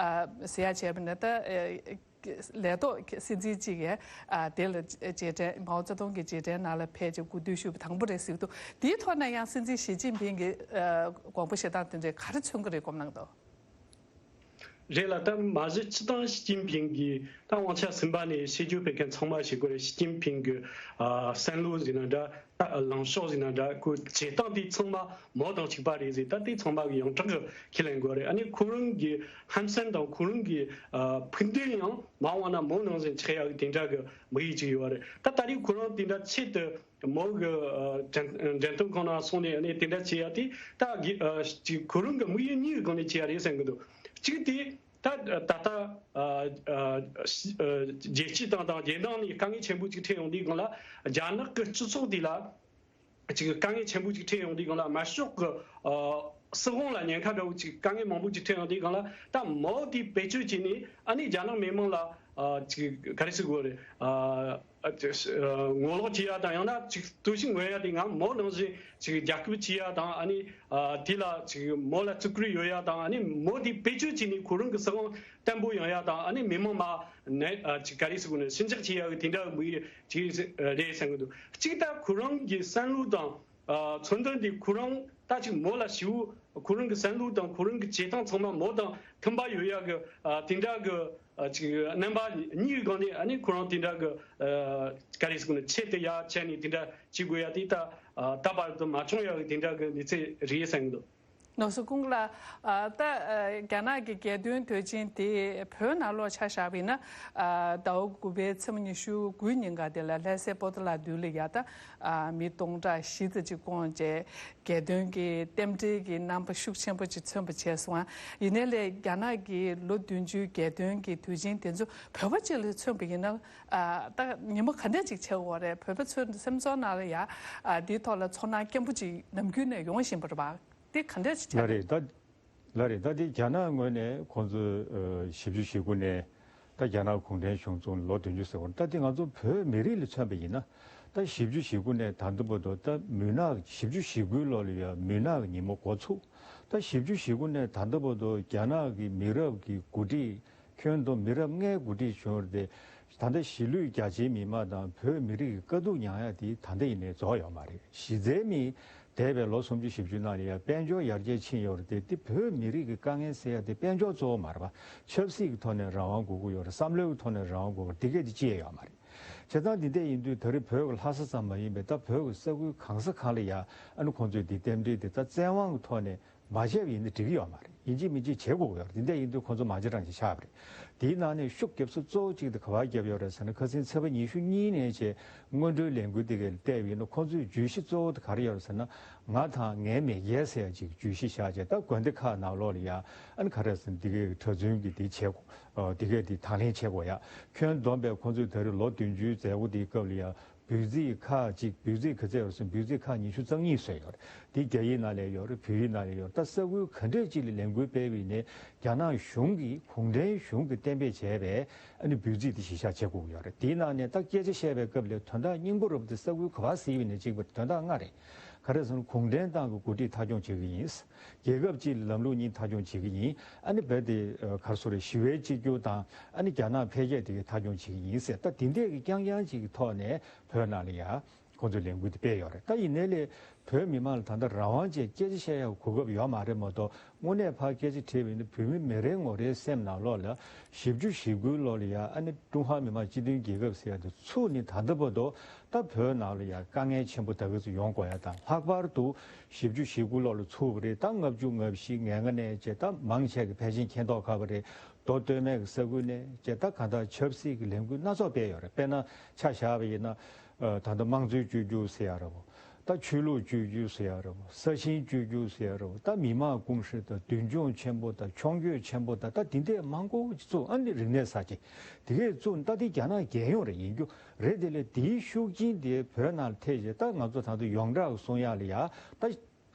ཟེར་ཡ་བྱས་པ་ན་ད། ལས་ཐོག་སྲིད་འཛིན་གཅིག་གིས་ཨ་དེ་ལ་རྗེས་དྲན། མའོ་ཙེ་ཏུང་གི་རྗེས་དྲན་ནང་ལ་ཕེབས་བྱས་གུས་འདུད་ཞུས་པ་དང་པོ་རེད་ཟེར་གྱི་འདུག་དེའི་ཐོག་ནས་ཡང་སྲིད་འཛིན་ཞི་ཅིན་ཕིང་གི་ཨ་དགོངས་པ་བཞེས་སྟངས་དེ་འདྲས་ག་རེ་མཚོན་གྱི་རེད་དགོངས་གནང་འདུག་རེད་ལ། ད་མ་གཞི་སྤྱིར་བཏང་ཞི་ཅིན་ཕིང་གིས་ད་དབང་ཆ་ཟིན་པ་ནས་བཤད་རྒྱུ་ཕལ་སྐད་ཚང་མ་བཤད་དགོས་རེད། ཞི་ཅིན་ཕིང་གི་ཨ་བསམ་བློ་ཟེར་ན་འདྲ། ད་ལངས་ཕྱོགས་ཟེར་ན་འདྲ། ཁོའི་བྱེད་སྟངས་དེ་ཚང་མ་མའོ་དང་གཅིག་པ་རེད་ཟེར། ད་དེ་ཚང་མ་གིས་ཡོངས་གྲགས་ཀྱི་ཁས་ལེན་དགོས་རེད། ཨ་ནི་ཁོ་རང་གི་ཧམ་སེམས་དང་ཁོ་རང་གི་ཨ་ཕུགས་འདུན་ཡང་མ་འོངས་ན་མའོ་ནང་བཞིན་ཆགས་ཡག་གི་དེ་འདྲ་གི་དམིགས་ཡུལ་ཅིག་ཡོད་རེད། ད་ད་རེས་ཁོ་རང་དེ་འདྲ་ཆེད་དུ་མའོ་གི་ཨ་འགྲེམས་འགྲེམས་སྟོན་ཁང་ནང་སོང་ནས་ཨ་ནི་དེ་འདྲ་བྱེད་ཡག་དེ་ད་གི་ཨ་ཅིག་ཁོ་རང་གི་དམིགས་ཡུལ་གཉིས་ཀྱི་སྒང་ནས་བྱེད་ཡག་རེད་བསམ་གི་འདུག་གཅིག་དེ། ད་ད་ལྟ་ཨ་ཨ་རྒྱལ་སྤྱི་དང་དང་རྒྱལ་ནང་ནས་དཀའ་ངལ་ཆེན་པོ་ཅིག་འཕྲད་ཡོང་དུས་སྒང་ལ། རྒྱ་ནག་གི་སྤྱི་ཚོགས་དེ་ལ་ཅིག་དཀའ་ངལ་ཆེན་པོ་ཅིག་འཕྲད་ཡོང་དུས་སྒང་ལ། དམར་ཤོག་གི་ཨ་ སྲིད་དབང་ལ་ཉེན་ཁ་འདྲ་བོ་ཅིག་དཀའ་ངལ་མང་པོ་ཅིག་འཕྲད་ཡོང་དུས་སྒང་ལ། ད་མའོ་དེ་བེད་སྤྱོད་བྱས་ནས་ཨ་ནི་རྒྱ་ནག་མི་དམངས་ལ་ཨ་ཅིག་ག་རེ་ཟེར་དགོས་རེད། ཨ་ཨ་ཅིག་ཨ་ངོ་ལོག་བྱེད་ཡ་དང་། ཡང་ན་ཅིག་གཏོར་བཤིག་འོས་ཡ་དེ་ང་མའོ་ནང་བཞིན་ཅིག་རྒྱ་ཁུལ་བྱེད་ཡ་དང་། ཨ་ནི་ཨ་དེ་ལ་ཅིག་མའོ་ལ་བརྩི་བཀུར་ཡོད་ཡ་དང་། ཨ་ནི་མའོ་དེ་བེད་སྤྱོད་བྱས་ནས་ཁོ་རང་གི་སྲིད་དབང་བརྟན་པོ་ཡོང་ཡ་དང་། ཨ་ནི་མི་དམངས་མ་ནས་ཨ་ཅིག་ག་རེ་ཟེར་དགོས་ནས་ཞི་འཇགས་བྱེད་ཡ་གི་དེ་འདྲ་གི་དམིགས་ཡུལ་ཅིག་རེད་བསམ་གི་འདུག་གཅིག་ད་ཁོ་རང་གི་བསམ་བློ་དང་། ཨ་མཚོན་དོན་དེ་ཁོ་རང་ད་ཅིག་མའོ་ལ་ཞེ་པོ་ཁོ་རང་གི་བསམ་བློ་དང་ཁོ་རང་གི་བྱེད་སྟངས་ཚང་མ་མའོ་དང་མཐུན་པ་ཡོད་ཡ་གི་ཨ་དེ་འདྲ་གི་ཨ་ཅིག་རྣམ་པ་གཉིས་ཀྱི་སྒང་ནས། ཨ་ནི་ཁོ་རང་དེ་འདྲ་གི་ཨ་ག་རེ་ཟེར་དགོས་ནས་ཆེད་དུ་ཡ་བྱས་ནས་དེ་འདྲ་བྱེད་དགོས་ཡ་དེ་ད་ཨ་ད་བར་དུ་མ་བྱུང་ཡ་གི་དེ་འདྲ་གི་གནས་ཚུལ་རེད་བསམ་གི་འདུག་ལགས་སོ། སྐུ་ངོ་ལགས། ཨ་ད་ཨ་རྒྱ་ནག་གི་རྒྱལ་དོན་དུས་ཆེན་དེ་བོད་ནང་ལོགས་ཆ་བཞག་པ་ཡིན་ན། ཨ་ཟླ་བ་དགུ་པའི་ཚེས་པ་ཉི་ཤུ་དགུ་ཉིན་ཀ་དེ་ལ་ལྷ་སའི་པོ་ཏ་ལ་མདུན་ལ་ཡ་ད་ཨ་མི་སྟོང་ཕྲག་བཞི་ཙམ་ཅིག་བསྐོངས་བྱས། རྒྱལ་དོན་གྱི་རྟེན་འབྲེལ་གྱི་རྣམ་པ་ཤུགས་ཆེན་པོ་ཅིག་མཚོན་པ་བྱས་སོང་ཨ། ཡིན་ནའི་ལས་རྒྱ་ནག་གི་ལོ་བདུན་ཅུའི་རྒྱལ་དོན་གྱི་དུས་ཆེན་དེ་ཚོ་བོད་པ་ཅིག་ལ་མཚོན་པ་ཡིན་ན། ཨ་ད་ཉིན་མོ་ག་འདྲས་ཅིག་བྱེད་དགོས་རེད། བོད་པ་ཚོའི་སེམས་ཚོར་ནང་ལ་ཡ་ཨ་དེའི་ཐོག་ལ་ཚོར་སྣང་སྐྱེན་པོ་ཅིག་ནམ་རྒྱུན་ནས་ཡོང་བཞིན་པ་རེད་པ། དེ་ག་འདྲས་ཅིག་ལ་བྱས་རེད་ད། ལ་རེད་ད། དེ་རྒྱ་ནག་ངོས་ནས་ཁོང་ཚོས་ཨ་བཞི་བཅུ་ཞེ་དགུ་ནས་ད་རྒྱ་ནག་གུང་ཁྲན་གཞུང་བཙུགས་ལོ་བདུན་ཅུ་ཟེར་བ་ད་དེ་ང་ཚོ་བོད་མི་རིགས་ལ་མཚོན་པ་ཡིན་ན། ད་བཞི་བཅུ་ཞེ་དགུ་ནས་ད་ལྟ་བར་དུ་ད་མུན་ནག་བཞི་བཅུ་ཞེ་དགུའི་ལོ་ལ་ཡ་མུན་ནག་གི་ཉིན་མོ་འགོ་ཚུགས། ད་བཞི་བཅུ་ཞེ་དགུ་ནས་ད་ལྟ་བར་དུ་རྒྱ་ནག་གི་མི་རབས་ཀྱི་འགོ་ཁྲིད། ཁྱོན་བསྡོམས་མི་རབས་ལྔའི་འགོ་ཁྲིད་བྱུང་བ་རེད་དེ། ད་ལྟ་གཞིས་ལུས་རྒྱ་ཆེའི་མི་མང་དང་བོད་མི་རིགས་ཀྱི་དཀའ་སྡུག་མྱངས་ཡ་དེ་ད་ལྟ་ཡིན་ནའི་རྫོགས་ཡོད་མ་རེད། གཞི་རྩའི་མི་འདས་པའི་ལོ་སུམ་ཅུ་བཞི་བཅུ་ནང་ལ་ཡ་དཔལ་འབྱོར་ཡར་རྒྱས་ཕྱིན་ཡོད་རེད་དེ། དེ་བོད་མི་རིགས་ཀྱི་དཀའ་ངལ་སེལ་ཡ་དེ་དཔལ་འབྱོར་གཙོ་བོ་མ་རེད་པ། ཆབ་སྲིད་ཀྱི་ཐོག་ནས་རང་དབང་དགོས་ཀྱི་ཡོད་རེད། བསམ་བློའི་ཐོག་ནས་རང་དབང་དགོས་ཀྱི་རེད། དེ་གས་དེ་ཅི་ཡང་ཡོད་མ་རེད། བྱས་ཙང་འདི་འདྲ་ཡིན་དུས་ད་རེས་བོད་ཀྱི་ལྷ་ས་ཙམ་མ་ཡིན་པའི་ད་བོད་ཀྱི་ས་ཁུལ་གང་ས་གང་ལ་ཡ་ཨ་ནི་ཁོང་ཚོས་འདི་རྟེན་འབྲེལ་དེ་ད་བཙན་དབང་གི་ཐོག་ནས་མ་བྱས་པ་ཡིན་ན་འགྲིག་གི་ཡོད་མ་རེད། ཡིན་གཅིག་མིན་གཅིག་བྱེད་དགོས་ཀྱི་ཡོད་རེད། འདི་འདྲ་ཡིན་དུས་ཁོང་ཚོ་མ་བྱེད་རང་བྱེད་ཆགས་པ་རེད། དེའི་ནང་ནས་ཤུགས་རྒྱབ་ས་གཙོ་བོ་གཅིག་དེ་ག་པར་རྒྱབ་ཡོད་རེད་ཟེར་ན། ཁ་སང་ཚེས་པ་ཉི་ཤུ་གཉིས་ནས་བྱས་སྔོན་འགྲོའི་ལས་འགུལ་དེ་གས་ལ་བལྟས་པ་ཡིན་ན། ཁོང་ཚོའི་བརྗོད་གཞི་གཙོ་བོ་དེ་ག་རེ་ཡོད་རེད་ཟེར་ན། ང་དང་ངའི་མེས་རྒྱལ་ཟེར་ཡ་ཅིག་བརྗོད་གཞི་བཞག་བྱས། ད་དགོན་སྡེ་ཁག་ནང་ལོགས་ལ་ཡ་ཨ་ནི་ག་རེ་ཟེར་ན་འདི་གས་གྲྭ་བཙུན་གྱི་འདི་བྱེད་དགོས། ཨ་འདི་གས་འདི་དང་ལེན་བྱེད་དགོས་ཡ། ཁྱོན་བསྡོམས་པས་ཁོང་ཚོས་ད་རེས་ལོ་བདུན་ཅུའི་མཛད་སྒོ་འདིའི་སྐབས་ལ་ཡ་འབོད་ཚིག་ཁག་ཅིག་འབོད་ཚིག་ག་ཚད་ཡོད་རེད་ཟེར་ན། འབོད་ཚིག་ཁག་ཉི་ཤུ་རྩ་གཉིས་བཟོས་ཡོད་རེད། དེ་རྒྱ་ཡིག་ནང་ལ་ཡོད་རེད། བོད་ཡིག་ནང་ལ་ཡོད་རེད། ད་ས་ཁུལ་ག་འདྲས་ཅིག་ལ་ལས་འགུལ་སྤེལ་བ་ཡིན་ནའི་རྒྱ་ནག་གཞུང་གིས་གུང་ཁྲན་གཞུང་གིས་གཏན་འབེབས་བྱས་པའི་ཨ་ནི་འབོད་ཚིག་དེ་གཞི་བཞག་བྱེད་དགོས་ཀྱི་ཡོད་རེད། དེའི་ནང་ནས་ད་སྐད་ཆ་བཤད་པའི་སྐབས་ལ་དོན་དག་སྙིང་པོ་རུ་དེ་ས་ཁུལ་ག་པར་ཟེར་བ་ཡིན་ནའི་གཅིག་པ་རེད། དོན་དག་ལྔ་རེད། ག་རེ་ཟེར་ན། གུང་ཁྲན་ཏང་གི་འགོ་ཁྲིད་མཐའ་འཁྱོངས་བྱེད་ཀྱི་ཡིན། རྒྱལ་ཁབ་སྤྱིའི་ལམ་ལུགས་གཉིས་མཐའ་འཁྱོངས་བྱེད་ཀྱི་ཡིན། ཨ་ནི་རྦད་དེ་ཨ་ག་རེ་ཟེར་དགོས་རེད། ཞི་བའི་གཅིག་གྱུར་དང་ཨ་ནི་རྒྱ་ནག་འཕེལ་རྒྱས་དེ་གའི་མཐའ་འཁྱོངས་བྱེད་ཀྱི་ཡིན་ཟེར། ད་དེ་འདྲས་ཀྱི་རྐྱང་རྐྱང་ཅིག་གི་ཐོག་ནས་བོད་ནང་ལ་ཡ་ཁོང་ཚོས་ལས་འགུལ་དེ་སྤེལ་ཡོད་རེད། ད་ཡིན་ནའི་ལས་བོད་མི་མང་ལ་ད་ལྟ་རང་དབང་ཅན་སྐད་ཆ་བཤད་ཡག་གོ་སྐབས་ཡོད་མ་རེད་མ་གཏོགས། དངོས་གནས་ཕར་སྐད་ཆ་དྲིས་པ་ཡིན་ན། བོད་མི་མི་རེ་ངོ་རེའི་སེམས་ནང་ལོགས་ལ་བཞི་བཅུ་ཞེ་དགུའི་ལོ་ལ་ཡ་ཨ་ནི་ཀྲུང་ཧྭ་མི་དམངས་སྤྱི་མཐུན་རྒྱལ་ཁབ་ཟེར་ཡ་དེ་ཚུགས་ནས་ད་ལྟ་བར་དུ། ད་བོད་ནང་ལ་ཡ་དཀའ་ངལ་ཆེན་པོ་ད་ག་ཚོད་ཡོང་དགོས་ཡ་དང་། ལྷག་པར་དུ་བཞི་བཅུ་ཞེ་དགུ་ལོ་ལ་ཚུགས་པ་རེད། ད་ལྔ་བཅུ་ང་བཞི་ང་ལྔ་ནས་བྱས། ད་མང་ཆེ་གི་ཕལ་ཆེར་མཁྱེན་མདོག་ཁ་པོ་རེད། མདོ་སྟོད་སྨད་ཀྱི་ས་ཁུལ་ནས་བྱས། ད་གང་ལྟར་ཆབ་སྲིད་ཀྱི་ལས་འགུལ་སྣ་ཚོགས་སྤེལ་ཡོད་རེད། དཔེར་ན་ཆ་བཞག་པ་ཡིན་ན། ཨ་ད་ལྟ་དམངས་གཙོའི་བཅོས་བསྒྱུར་ཟེར་ཡ་རེད་བོ། ད་ཆོས་ལུགས་བཅོས་བསྒྱུར་ཟེར་ཡ་རེད་བོ། ས་ཞིང་བཅོས་བསྒྱུར་ཟེར་ཡ་རེད་བོ། ད་མི་དམངས་ཀུང་ཧྲེ་དང་། མདུན་སྐྱོད་ཆེན་པོ་དང་། མཆོང་སྐྱོད་ཆེན་པོ་དང་། ད་དེ་འདྲས་མང་པོ་ཅིག་བཙུགས། ཨ་ནི་རིག་གནས་གསར་བརྗེ་དེ་གས་བཙུགས། ད་དེ་རྒྱ་ནག་རྒྱལ་ཡོངས་རེད། ཡིན་རྒྱུ་རེད། དེ་ལས་དེའི་ཤུགས་རྐྱེན་དེ་བོད་ནང་ལ་ཐེབས་རྗེས། ད་ང་ཚོ་ད་དུང་ཡོངས་གྲགས་གསུང་ཡག་ལ་ཡ་ད།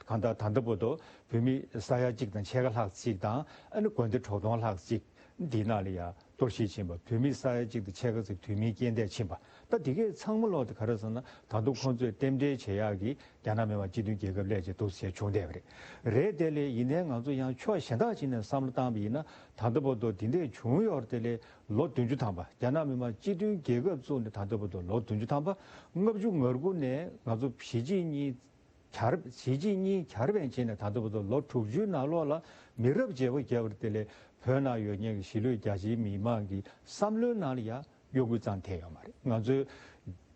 གང་ལྟར་ད་ལྟ་བར་དུ་བོད་མི་ས་ཡ་གཅིག་དང་ཕྱེད་ཀ་ལྷག་ཅིག་དང་། ཨ་ནི་དགོན་སྡེ་དྲུག་སྟོང་ལྷག་ཅིག་འདིའི་ནང་ལ་ཡ་གཏོར་བཤིག་ཕྱིན་པ། བོད་མི་ས་ཡ་གཅིག་དང་ཕྱེད་ཀ་ཙམ་དུས་མིན་རྐྱེན་འདས་ཕྱིན་པ། ད་འདི་གས་ཚང་མ་ལོག་དེ་ག་རེ་ཟེར་ན། ད་དུང་ཁོང་ཚོས་རྟེན་འབྲེལ་བྱེད་ཡག་གི་རྒྱ་ནག་མི་དམངས་སྤྱི་མཐུན་རྒྱལ་ཁབ་སླེབས་བྱས་འདུག་ཟེར་བྱུང་བསྡད་པ་རེད། རེད། དེ་ལས་ཡིན་ནའི་ང་ཚོ་ཡང་ཕྱོགས་གཞན་དག་ཅིག་ནས་བསམ་བློ་བཏང་བ་ཡིན་ན། ད་ལྟ་བར་དུ་འདི་འདྲས་བྱུང་ཡོད་རེད། དེ་ལས་ལོ་བདུན་ཅུ་ཐམ་པ། རྒྱ་ནག་མི་དམངས་སྤྱི་མཐུན་རྒྱལ་ཁབ་བཙུགས་ནས་ད་ལྟ་བར་དུ་ལོ་བདུན་ཅུ་ཐམ་པ། ལྔ་བཅུ་ང་དགུ་ནས་ང་ཚོ་གཞིས་བྱེས་གཉིས་གྱར། གཞིས་བྱེས་གཉིས་གྱར་བན་བྱས་ནས་ད་ལྟ་བར་དུ་ལོ་དྲུག་ཅུའི་ནང་ལོགས་ལ་མི་རབས་བརྗེ་པོ་བརྒྱབ་པ་རེད། དེ་ལས་བོད་ནང་ཡོད་མཁན་གྱི་གཞིས་ལུས་རྒྱ་ཆེའི་མི་མང་གི་བསམ་བློའི་ནང་ལ་ཡང་གཡོ་འགུལ་ཙམ་ཐེབས་ཡོད་མ་རེད། ང་ཚོས་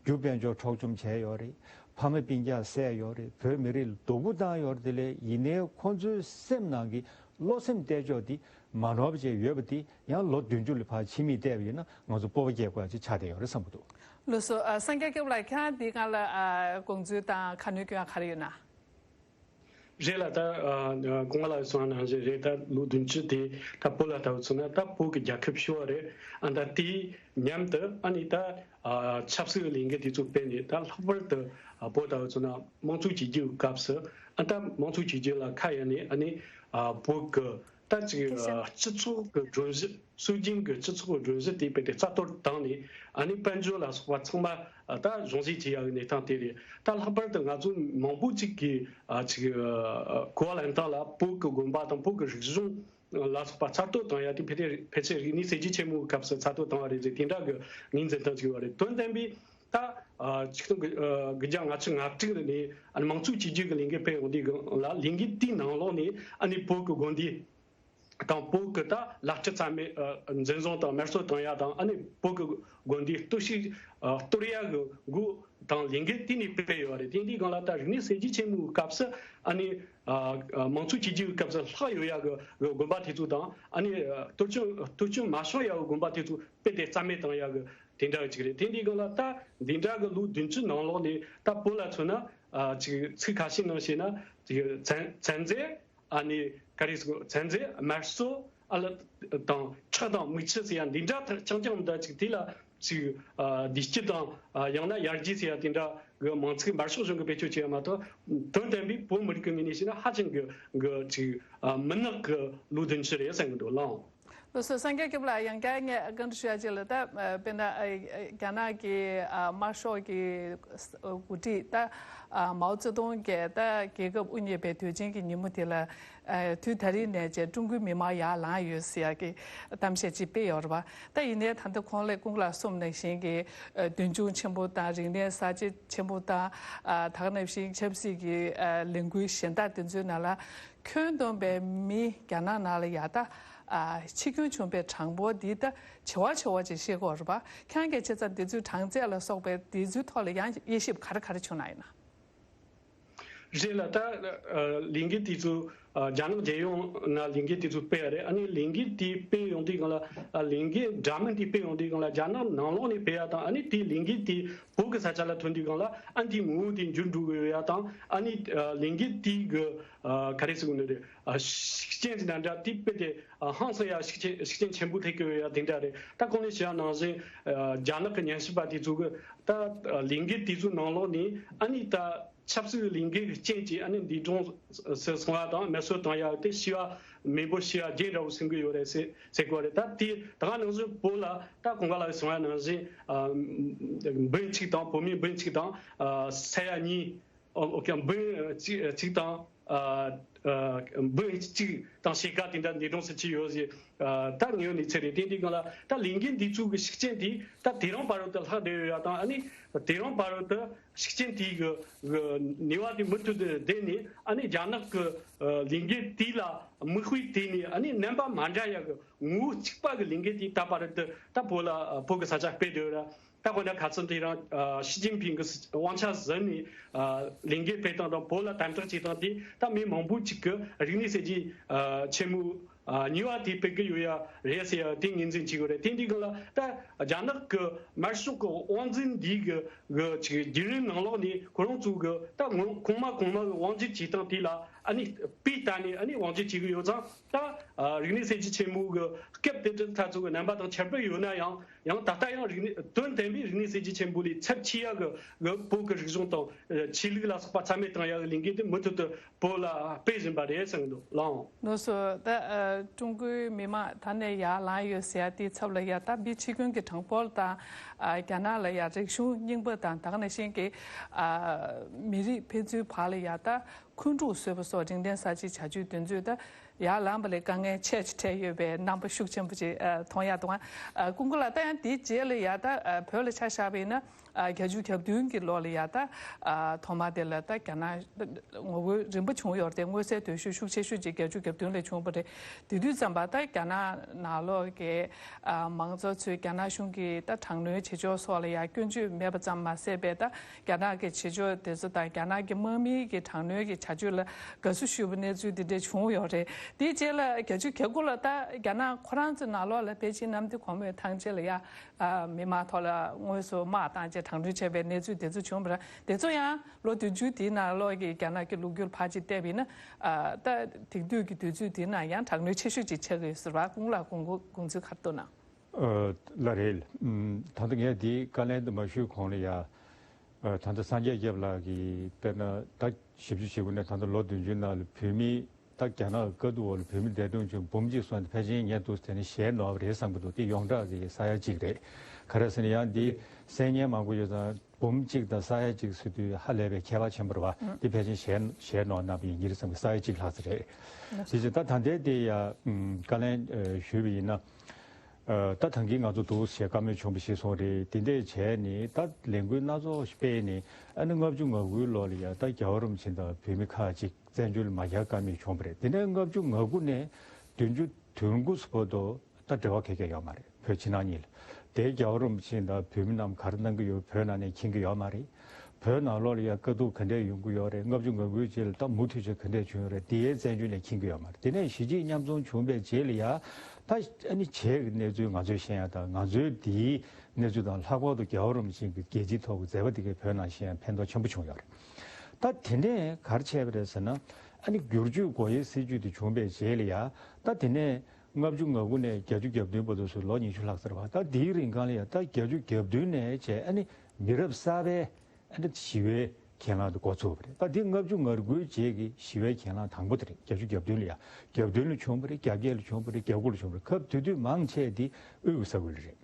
རྒྱུ་དཔལ་འབྱོར་འཕྲོག་བཅོམ་བྱས་ཡོད་རེད། ཕ་མ་སྤུན་ཀྱག་བསད་ཡོད་རེད། བོད་མི་རིགས་ལ་སྡུག་པོ་བཏང་ཡོད་རེད། དེ་ལས་ཡིན་ནའི་ཁོང་ཚོའི་སེམས་ནང་གི་བློ་སེམས་གཏད་ཕྱོགས་དེ་མ་ནོར་བ་བྱས་ཡོད་པ་དེ་ཡང་ལོ་བདུན་ཅུ་ལ་ཕར་ཕྱི་མིག་བལྟས་པ་ཡིན་ན་ང་ཚོ་སྤོབས་པ་སྐྱེ་དགོས་ཡ་ཅིག་ཆགས་བསྡད་ཡོད་རེད་བསམ་གྱི་འདུག་ལགས་སོ། ཨ་སངས་རྒྱས་སྐྱབས་ལགས། ཁྱེད་རང་འདིའི་སྒང་ལ་ཨ་དགོངས་ཚུལ་དང་ཁ་སྣོན་སྐྱོན་ཡ་ག་རེ་ཡོད་ན། རེད་ལ་ད་ཨ་ཨ་གོང་མ་ལགས་གསུངས་པ་ནང་བཞིན་རེད། ད་ལོ་བདུན་ཅུ་དེ་ད་བོད་ལ་ལྟ་བུ་མཚོན་ན་ད་བོད་ཀྱི་རྒྱལ་ཁབ་ཤོར་བ་རེད། ཨ་ད་དེའི་མཉམ་དུ་ཨ་ནི་ད་ཨ་ཆབ་སྲིད་ཀྱི་ལས་འགུལ་དེ་ཚོ་སྤེལ་ནས། ད་ལྷག་པར་དུ་ཨ་བོད་ལྟ་བུ་མཚོན་ན་དམངས་གཙོ་བཅོས་བསྒྱུར་གྱི་སྐབས་སུ་ཨ་ད་དམངས་གཙོ་བཅོས་བསྒྱུར་ལ་ཁ་གཡར་ནས། ཨ་ནི་ཨ་བོད་ཀྱི་ད་ཅིག་ཨ་སྤྱི་ཚོགས་ཀྱི་སྒྲོམ་གཞི། སྲོལ་རྒྱུན་གྱི་སྤྱི་ཚོགས་སྒྲོམ་གཞི་དེ་རྦད་དེ་རྩ་གཏོར་བཏང་ནས། ཨ་ནི་དཔལ་འབྱོར་ལ་སོགས་པ་ཚང་མ་ཨ་ད་གཞུང་བཞེས་བྱེད་ཡག་གི་གནས་སྟངས་དེ་རེད། ད་ལྷག་པར་དུ་ང་ཚོ་མང་པོ་ཅིག་གིས་ཨ་ཅིག་ཨ་གོ་བ་ལེན་སྟངས་ལ་བོད་ཀྱི་དགོན་པ་དང་བོད་ཀྱི་རིག་གཞུང་ལ་སོགས་པ་ཚར་གཏོར་བཏང་ཡག་དེ་ཕལ་ཆེར་ཕལ་ཆེར་རིག་གནས་གསར་བརྗེ་ཆེན་མོའི་སྐབས་སུ་ཚར་གཏོར་བཏང་བ་རེད་ཟེར། དེ་འདྲ་གི་ངོས་འཛིན་སྟངས་ཅིག་ཡོད་པ་རེད། དོན་དམ་པའི་ད་ཨ་ཆིག་སྟོང་དགུ་ཨ་དགུ་བརྒྱ་ལྔ་བཅུ་ང་དྲུག་ནས་ཨ་ནི་དམངས་གཙོ་བཅོས་བསྒྱུར་གྱི་ལས་འགུལ་སྤེལ་ཡོང་དུས་སྒང་ལ། ལས་འགུལ་དེའི་ནང་ལོགས་ནས་ཨ་ནི་བོད་ཀྱི་དགོན་སྡེ་དང་བོད་ཀྱི་ད་བླ་སྤྲུལ་རྩ་མེད་ཨ་འཛིན་བཟུང་དང་དམར་གསོད་བཏང་ཡ་དང་། ཨ་ནི་བོད་ཀྱི་དགོན་སྡེ་གཏོར་བཤིག་ཨ་གཏོར་ཡ་གི་འགུལ་དང་ལས་འགུལ་དེ་ནས་སྤེལ་ཡོད་རེད། དེ་འདི་སྒང་ལ་ད་རིག་གནས་གསར་བརྗེ་ཆེན་མོའི་སྐབས་སུ་ཨ་ནི་ཨ་ཨ་དམངས་གཙོ་བཅོས་བསྒྱུར་སྐབས་སུ་ལྷག་ཡོད་ཡ་གི་གི་དགོན་པ་དེ་ཚོ་དང་། ཨ་ནི་ཨ་གཏོར་སྐྱོན་གཏོར་སྐྱོན་མ་བྱུང་ཡ་གི་དགོན་པ་དེ་ཚོ་རྦད་དེ་རྩ་མེད་བཏང་ཡ་གི་དེ་འདྲ་གི་ཅིག་རེད། དེ་འདི་སྒང་ལ་ད་འདི་འདྲ་གི་ལོ་བདུན་ཅུ་ནང་ལོགས་ནས་ད་བོད་ལ་མཚོན་ན་ཨ་ཅིག་ཚིག་ཁ་ཤས་ནང་བཤད་ན་ཅིག་བཙན་བཙན་འཛུལ། ཨ་ནི་ག་རེ་ཟེར། བཙན་འཛུལ། དམར་གསོད། ཨ་ལ་དང་ཁྲག་དང་མིག་ཆུ་ཟེར་ཡ་འདི་འདྲ་ཐག་རྐྱང་རྐྱང་མི་འདུག་ཅིག་དེ་ལ་ཅིག་ཨ་བདེ་སྐྱིད་དང་ཨ་ཡང་ན་ཡར་རྒྱས་ཟེར་ཡ་དེ་འདྲ་གི་མིང་ཚིག་འབར་ཤོག་གཞུང་གིས་བེད་སྤྱོད་བྱས་ཡ་མ་གཏོགས། དོན་དམ་པའི་བོད་མི་རིགས་ཀྱི་ངོས་ནས་བཤད་ན་ཧ་ཅང་གི་གི་ཅིག་ཨ་མུན་ནག་གི་ལོ་བདུན་ཅུ་རེད་བསམ་གི་འདུག་ལགས། ལགས་སོ། སངས་རྒྱས་སྐྱབས་ལགས། ཡང་བསྐྱར་ངས་བཀའ་འདྲི་ཞུ་ཡ་ཅིག་ལ། ད་ཨ་དཔེར་ན་ཨ་རྒྱ་ནག་གི་ཨ་དམར་ཤོག་གི་འགོ་ཁྲིད་ད་ཨ་མའོ་ཙེ་ཏུང་གིས་ད་རྒྱལ་ཁབ་དབུ་བརྙེས་པའི་དུས་ཆེན་གྱི་ཉིན་མོ་དེ་ལ། ཨ་དུས་ད་རེས་ནས་བྱས་ཀྲུང་གོའི་མི་དམངས་ཡར་ལངས་ཡོད་ཟེར་ཡ་གི་གཏམ་བཤད་ཅིག་སྤེལ་ཡོད་རེད་པ། ད་ཡིན་ནའི་ད་ལྟ་ཁོང་ལ་སྐུ་ངོ་ལགས་གསུངས་ནང་བཞིན་གྱི་ཨ་མདུན་ལྗོངས་ཆེན་པོ་དང་། རིག་གནས་གསར་བརྗེ་ཆེན་པོ་དང་། ཨ་ད་ག་ནང་བཞིན་ཆབ་སྲིད་ཀྱི་ཨ་ལས་འགུལ་གཞན་དག་དེ་ཚོའི་ནང་ལ་ཁྱོན་བསྡོམས་པའི་མི་རྒྱ་ནག་ནང་ལ་ཡ་ད་ཨ་འཆི་སྐྱོན་བྱུང་བའི་གྲངས་འབོར་འདི་ད་བྱེ་བ་བྱེ་བ་ཅིག་བཤད་ཀྱི་ཡོད་རེད་པ། ཁྱེད་རང་གིས་བྱས་ཙང་དེ་ཚོའི་གྲངས་ཚད་ལ་སོགས་པའི་དེ་ཚོའི་ཐོག་ལ་ཡང་དབྱེ་ཞིབ་ག་རེ་ག་རེ་བྱུང་ན་ཡིན་ན། རེད་ལགས། ད་ཨ་ལས་འགུལ་དེ་ཚོ་ཨ་རྒྱ་ནག་རྒྱལ་ཡོངས་ནང་ལས་འགུལ་དེ་ཚོ་སྤེལ་ཡ་རེད། ཨ་ནི་ལས་འགུལ་དེ་སྤེལ་ཡོང་དུས་སྒང་ལ། ཨ་ལས་འགུལ་འདྲ་མིན་དེ་སྤེལ་ཡོང་དུས་སྒང་ལ་རྒྱ་ནག་ནང་ལོགས་ནས་སྤེལ་ཡ་དང་། ཨ་ནི་དེ་ལས་འགུལ་དེ་བོད་ཀྱི་ས་ཆ་ལ་ཐོན་དུས་སྒང་ལ་ཨ་ནི་དེའི་ངོ་བོ་དེ་འགྱུར་འགྲོ་གི་ཡོད་ཡ་དང་། ཨ་ནི་ཨ་ལས་འགུལ་དེ་གི་ཨ་ག་རེ་ཟེར་དགོས་ནི་རེད། ཨ་ཤུགས་རྐྱེན་དེ་འདྲ་འདྲ་དེ་རྦད་དེ་ཨ་ཧང་སང་ཡ་ཤུགས་རྐྱེན་ཤུགས་རྐྱེན་ཆེན་པོ་ཐེབས་ཀྱི་ཡོད་ཡ་དེ་འདྲ་རེད། ད་གོང་ནས་ཞུ་ཡ་ནང་བཞིན་ཨ་རྒྱ་ནག་གི་ཉམས་ཞིབ་པ་དེ་ཚོ་གི་ད་ལས་འགུལ་དེ་ཚོའི་ནང་ལོགས་ནས་ཨ་ནི་ད་ཆབ་སྲིད་ཀྱི་ལས་འགུལ་གྱི་རྐྱེན་གྱིས་ཨ་ནི་འདས་གྲོངས་སུ་སོང་བ་དང་། མེ་གསོད་བཏང་ཡག་དེ་ཤི་བ་མི་འབོར་ཤི་བ་བརྒྱད་འདྲ་བོ་ཟིན་གྱི་ཡོད་རེད་ཟེར་ཟེར་གྱི་ཡོད་རེད། ད་དེ་ད་ག་ནང་བཞིན་བོད་ལ་ད་གོང་མ་ལགས་གསུངས་པ་ནང་བཞིན་ཨ་འབུམ་གཅིག་དང་། བོད་མི་འབུམ་གཅིག་དང་ཨ་ས་ཡ་གཉིས། ཨོ་ཨོ་ཀེ། འབུམ་གཅིག་གཅིག་དང་ཨ་ཨ་འབུམ་གཅིག་དང་ཕྱེད་ཀ་དེ་འདྲ་འདས་གྲོངས་སུ་ཕྱིན་ཡོད་ཟེར། ཨ་ད་དངོས་ཡོད་གནས་ཚུལ་རེད། དེ་འདི་སྒང་ལ་ད་ལས་འགུལ་འདི་ཚོ་གི་ཤུགས་རྐྱེན་དེ་ད་དེ་རིང་བར་དུ་ལྷག་བསྡད་ཡོད་ཡ་དང་། ཨ་ནི་དེ་རིང་བར་དུ་ཤུགས་རྐྱེན་དེ་གི་གི་ནུས་པ་དེ་མུ་མཐུད་དུ་ལྡན་ནས། ཨ་ནི་རྒྱ་ནག་གི་ཨ་ལས་འགུལ་དེ་ལ་མིག་དཔེ་བལྟས་ནས། ཨ་ནི་རྣམ་པ་མ་འདྲ་ཡ་གི་ངོ་བོ་གཅིག་པ་གི་ལས་འགུལ་དེ་ད་བར་དུ་ད་བོད་ལ་བོད་ཀྱི་ས་ཆ་སྤེལ་བསྡད་ཡོད་ར། ད་དཔེར་ན་ཁ་སང་དེ་རིང་ཨ་ཞི་ཅིན་ཕིང་གི་དབང་ཆ་ཟིན་ནས་ཨ་ལས་འགུལ་སྤེལ་སྟངས་དང་། བོད་ལ་དམ་དྲག་བྱེད་སྟངས་དེ་ད་མི་མང་པོ་ཅིག་གིས་རིག་གནས་གསར་བརྗེ་ཨ་ཆེན་མོའི་ཨ་ནུས་པ་དེ་སྤེལ་གི་ཡོད་ཡ་རེད་ཟེར་ཡ་དེ་ངོས་འཛིན་བྱེད་དགོས་རེད། དེ་འདི་སྒང་ལ་ད་རྒྱ་ནག་གི་དམར་ཤོག་གི་དབང་འཛིན་འདི་གི་གི་ཅིག་བརྒྱུད་རིམ་ནང་ལོགས་ནས་ཁོ་རང་ཚོ་གི་ད་ངོ་གོང་མ་གོང་མ་གི་དབང་སྒྱུར་བྱེད་སྟངས་དེ་ལ་ཨ་ནི་དཔེ་ལྟ་ནས་ཨ་ནི་དབང་སྒྱུར་བྱེད་གི་ཡོད་ཙང་། ད་ཨ་རིག་གནས་གསར་བརྗེ་ཆེན་མོ་གི་སྐབས་དེ་དུས་ད་ཚོ་གི་རྣམ་པ་དང་ཁྱད་པར་ཡོད་ན་ཡང་། ཡང་ད་ལྟ་ཡང་རིག་གནས་དོན་དམ་པའི་རིག་གནས་གསར་བརྗེ་ཆེན་པོ་ལས་ཚབས་ཆེ་ཡ་གི་གི་བོད་ཀྱི་རིག་གཞུང་དང་ཆོས་ལུགས་ལ་སོགས་པ་རྩ་མེད་བཏང་ཡ་གི་ལས་འགུལ་དེ་མུ་མཐུད་དུ་བོད་ལ་སྤེལ་བཞིན་པ་རེད་བསམ་གི་འདུག་ལགས། ལགས་སོ། ད་ཨ་ཀྲུང་གོའི་མི་དམངས་ད་ནས་ཡར་ལངས་ཡོད་ཟེར་ཡ་དེའི་ཚབ་ལ་ཡ་ད་མི་འཆི་སྐྱོན་གྱི་གྲངས་འབོར་དང་། ཨ་རྒྱ་ནག་ལ་ཡ་རིག་གཞུང་རྙིང་པ་དང་། ད་ག་ནང་བཞིན་གྱི་ཨ་མི་རིགས་ཕན་ཚུན་བར་ལ་ཡ་ད་འཁོན་འཁྲུག་བཟོས་པ་སོགས་རིག་གནས་གསར་བརྗེའི་བྱ་སྤྱོད་དེ་ཚོས་ད་ཡར་ལངས་པ་ལས་དཀའ་ངལ་ཆེ་ཆེ་འཕྲད་ཡོད་པའི་རྣམ་པ་ཤུགས་ཆེན་པོ་ཅིག་ཨ་མཐོང་ཡ་འདུག་ཨ་ཀུན་གོ་ལགས། ད་ཡང་དེའི་རྗེས་ལ་ཡ་ད་ཨ་བོད་ལ་ཆ་བཞག་པ་ཡིན་ན། ཨ་བརྒྱད་ཅུ་གྱ་བདུན་གྱི་ལོ་ལ་ཡ་ད་ཨ་ཐོག་མ་དེ་ལ་ད་རྒྱ་ནག་ངོ་རྒོལ་རིམ་པ་བྱུང་ཡོད་རེད་དེ། མངོན་གསལ་དོད་ཤོས་ཤུགས་ཆེ་ཤོས་ཅིག་བརྒྱད་ཅུ་གྱ་བདུན་ལ་བྱུང་བ་རེད། དེ་དུས་ཙམ་པ་ད་རྒྱ་ནག་ནང་ལོགས་ཀྱི་ཨ་མང་ཚོགས་ཚོས་རྒྱ་ནག་གཞུང་གིས་ད་དྲག་གནོན་བྱེད་ཕྱོགས་སོགས་ལ་ཡ་སྐྱོན་བརྗོད་མེད་པ་ཙམ་མ་ཟད་པའི་ད་རྒྱ་ནག་གི་བྱེད་ཕྱོགས་དེ་ཚོ་དང་། རྒྱ་ནག་གི་དམག་མིའི་གི་དྲག་གནོན་གྱི་བྱ་སྤྱོད་ལ་དགའ་བསུ་ཞུས་པའི་གནས་ཚུལ་འདི་འདྲ་བྱུང་ཡོད་རེད། དེའི་རྗེས་ལ་བརྒྱད་ཅུ་གྱ་དགུ་ལ་ད་རྒྱ་ནག་ཁོ་རང་ཚོའི་ནང་ལོགས་ལ་པེ་ཅིན་གནམ་བདེ་གོང་མའི་ཐང་ཆེན་ལ་ཡ་ཨ་མི་མང་ཐོག་ལ་དངོས་སུ་དམག་བཏང་བྱས་དྲག་གནོན་བྱས་པའི་གནས་ཚུལ་དེ་ཚོ་བྱུང་བ་རེད། དེ་ཚོ་ཡང་ལོ་བདུན་ཅུ་དེའི་ནང་ལོགས་ཀྱི་རྒྱ་ནག་གི་ལོ་རྒྱུས་ཕར་ཅིག་བལྟས་པ་ཡིན་ན་ཨ་ད་དེང་དུས་ཀྱི་དུས་ཚོད་དེའི་ནང་ཡང་དྲག་གནོན་ཆེ་ཤོས་ཅིག་ཆགས་ཀྱི་ཡོད་ཟེར་བ་ཀུན་ལ་དགོངས་དགོངས་ཚུལ་ག་རེ་འདུག་ན། ཨ་ལགས་རེད། ཨུམ། ད་ལྟ་ངས་འདི་བཀའ་ལན་དུ་མ་ཞུས་གོང་ལ་ཡ། ཨ་ད་ལྟ་སངས་རྒྱས་སྐྱབས་ལགས་ཀྱིས་དཔེར་ན་ཟླ་བཞི་བཅུ་ཞེ་དགུ་ནས་ད་ལྟ་ལོ་བདུན་ཅུ་ནང་ལ་བོད་མི་ད་རྒྱ་ནག་གི་དཀའ་སྡུག་འོག་ལ་བོད་མི་འདས་གྲོངས་བྱུང་འབུམ་གཅིག་སོང་སྟེ་ཕལ་ཆེར་ངས་འདུག་དེ་ནི་ཞལ་ནོར་བ་རེད་བསམ་གྱི་འདུག་དེ་ཡོངས་གྲགས་ཀྱི་ས་ཡ་གཅིག་རེད། ག་རེ་ཟེར་ན་ཡང་འདི་གསན་མཁན་མང་པོ་ཡོད་ཙང་འབུམ་གཅིག་དང་ས་ཡ་གཅིག་ཟེར་དུས་ཧ་ལས་པའི་ཁྱད་པར་ཆེན་པོ་རེད་བ། འདི་ཕལ་ཆེར་ཞལ་ཞལ་ནོར་གནང་བ་ཡིན་གྱི་རེད་བསམ་གྱི། ས་ཡ་གཅིག་ལྷག་ཙམ་རེད། དེ་བཞིན་ད་ད་ལྟའི་དེ་ཡ་བཀའ་ལན་ཞུས་པ་ཡིན་ན། ཨ་ད་ཐང་གིན་ང་ཚོ་འདུག་ཞེས་བཀའ་མོལ་བྱུང་བ་ཞིག་སོང་རེད། དེ་འདྲས་བྱས་ནས་ད་ལས་འགུལ་སྣ་ཚོགས་ཤིག་སྤེལ་ནས་ཨ་ནི་ལྔ་བཅུ་ང་དགུའི་ལོ་ལ་ཡ་ད་རྒྱལ་བ་རིན་པོ་ཆེ་དང་བོད་མི་ཁག་ཅིག་བཙན་བྱོལ་མ་རྒྱག་བཀའ་མོལ་བྱུང་བ་རེད། དེ་ནས་ལྔ་བཅུ་ང་དགུ་ནས་བདུན་ཅུ་དོན་དགུ་བར་དུ་ད་འབྲེལ་བ་ག་གེ་ཡོད་མ་རེད། བོད་ཕྱི་ནང་གཉིས་ལ། དེ་རྒྱལ་བ་རིན་པོ་ཆེ་དང་བོད་མི་རྣམས་ག་རེ་གནང་གི་ཡོད་བོད་ནང་ནས་མཁྱེན་གི་ཡོད་མ་རེད། བོད་ནང་ལོགས་ལ་ཡ་དཀའ་སྡུག་ག་འདྲས་ཡོང་གི་ཡོད་རེད། ལྔ་བཅུ་ང་དགུའི་རྗེས་ལ་ད་མུ་མཐུད་བྱས་ག་འདྲས་བྱུང་ཡོད་རེད། དེའི་བཙན་བྱོལ་ནས་མཁྱེན་གི་ཡོད་མ་རེད། དེ་ནས་གཞིས་བྱེས་མཉམ་འཛོམས་བྱུང་བའི་རྗེས་ལ་ཡ་ད་ཨ་ནི་བྱེས་ཀྱི་གནས་ཚུལ་ང་ཚོས་ཤེས་ཡ་དང་ང་ཚོའི་འདིའི་གནས་ཚུལ་དང་ལྷག་པར་དུ་རྒྱལ་བ་རིན་པོ་ཆེ་གི་རྒྱལ་སྤྱིའི་ཐོག་གི་མཛད་པ་འདི་གའི་བོད་ནང་ཤེས་ཡ་ཕན་ཐོགས་ཆེན་པོ་བྱུང་ཡོད་རེད། ད་དེ་ནས་ག་རེ་བྱས་པ་རེད་ཟེར་ན། ཨ་ནི་བསྒྱུར་བཅོས་སྒོ་དབྱེའི་སྲིད་བྱུས་དེ་བྱུང་བའི་རྗེས་ལ་ཡ་ད་དེ་ནས་ལྔ་བཅུ་ང་དགུ་ནས་བརྒྱད་ཅུ་གྱ་བདུན་བར་དུ་སུ་ལོ་ཉི་ཤུ་ལྷག་ཙམ་རེད་བ། ད་དེའི་རིང་གང་ལ་ཡ་ད་བརྒྱད་ཅུ་གྱ་བདུན་ནས་བྱས་ཨ་ནི་མི་རབས་གསར་པའི་ཨ་ནི་ཞི་བའི་གྱེན་ལངས་དེ་འགོ་ཚུགས་པ་རེད། ད་འདི་ལྔ་བཅུ་ང་དགུའི་རྗེས་ཀྱི་ཞི་བའི་གྱེན་ལངས་དང་པོ་དེ་རེད། བརྒྱད་ཅུ་གྱ་བདུན་ལ་ཡ། གྱ་བདུན་ལ་བྱུང་བ་རེད། གྱ་བརྒྱད་ལ་བྱུང་བ་རེད། གྱ་དགུ་ལ་བྱུང་བ་རེད། སྐབས་དེ་དུས་མང་ཆེ་དེ་དབུས་ཀྱི་ས་ཁུལ་ལ་རེད།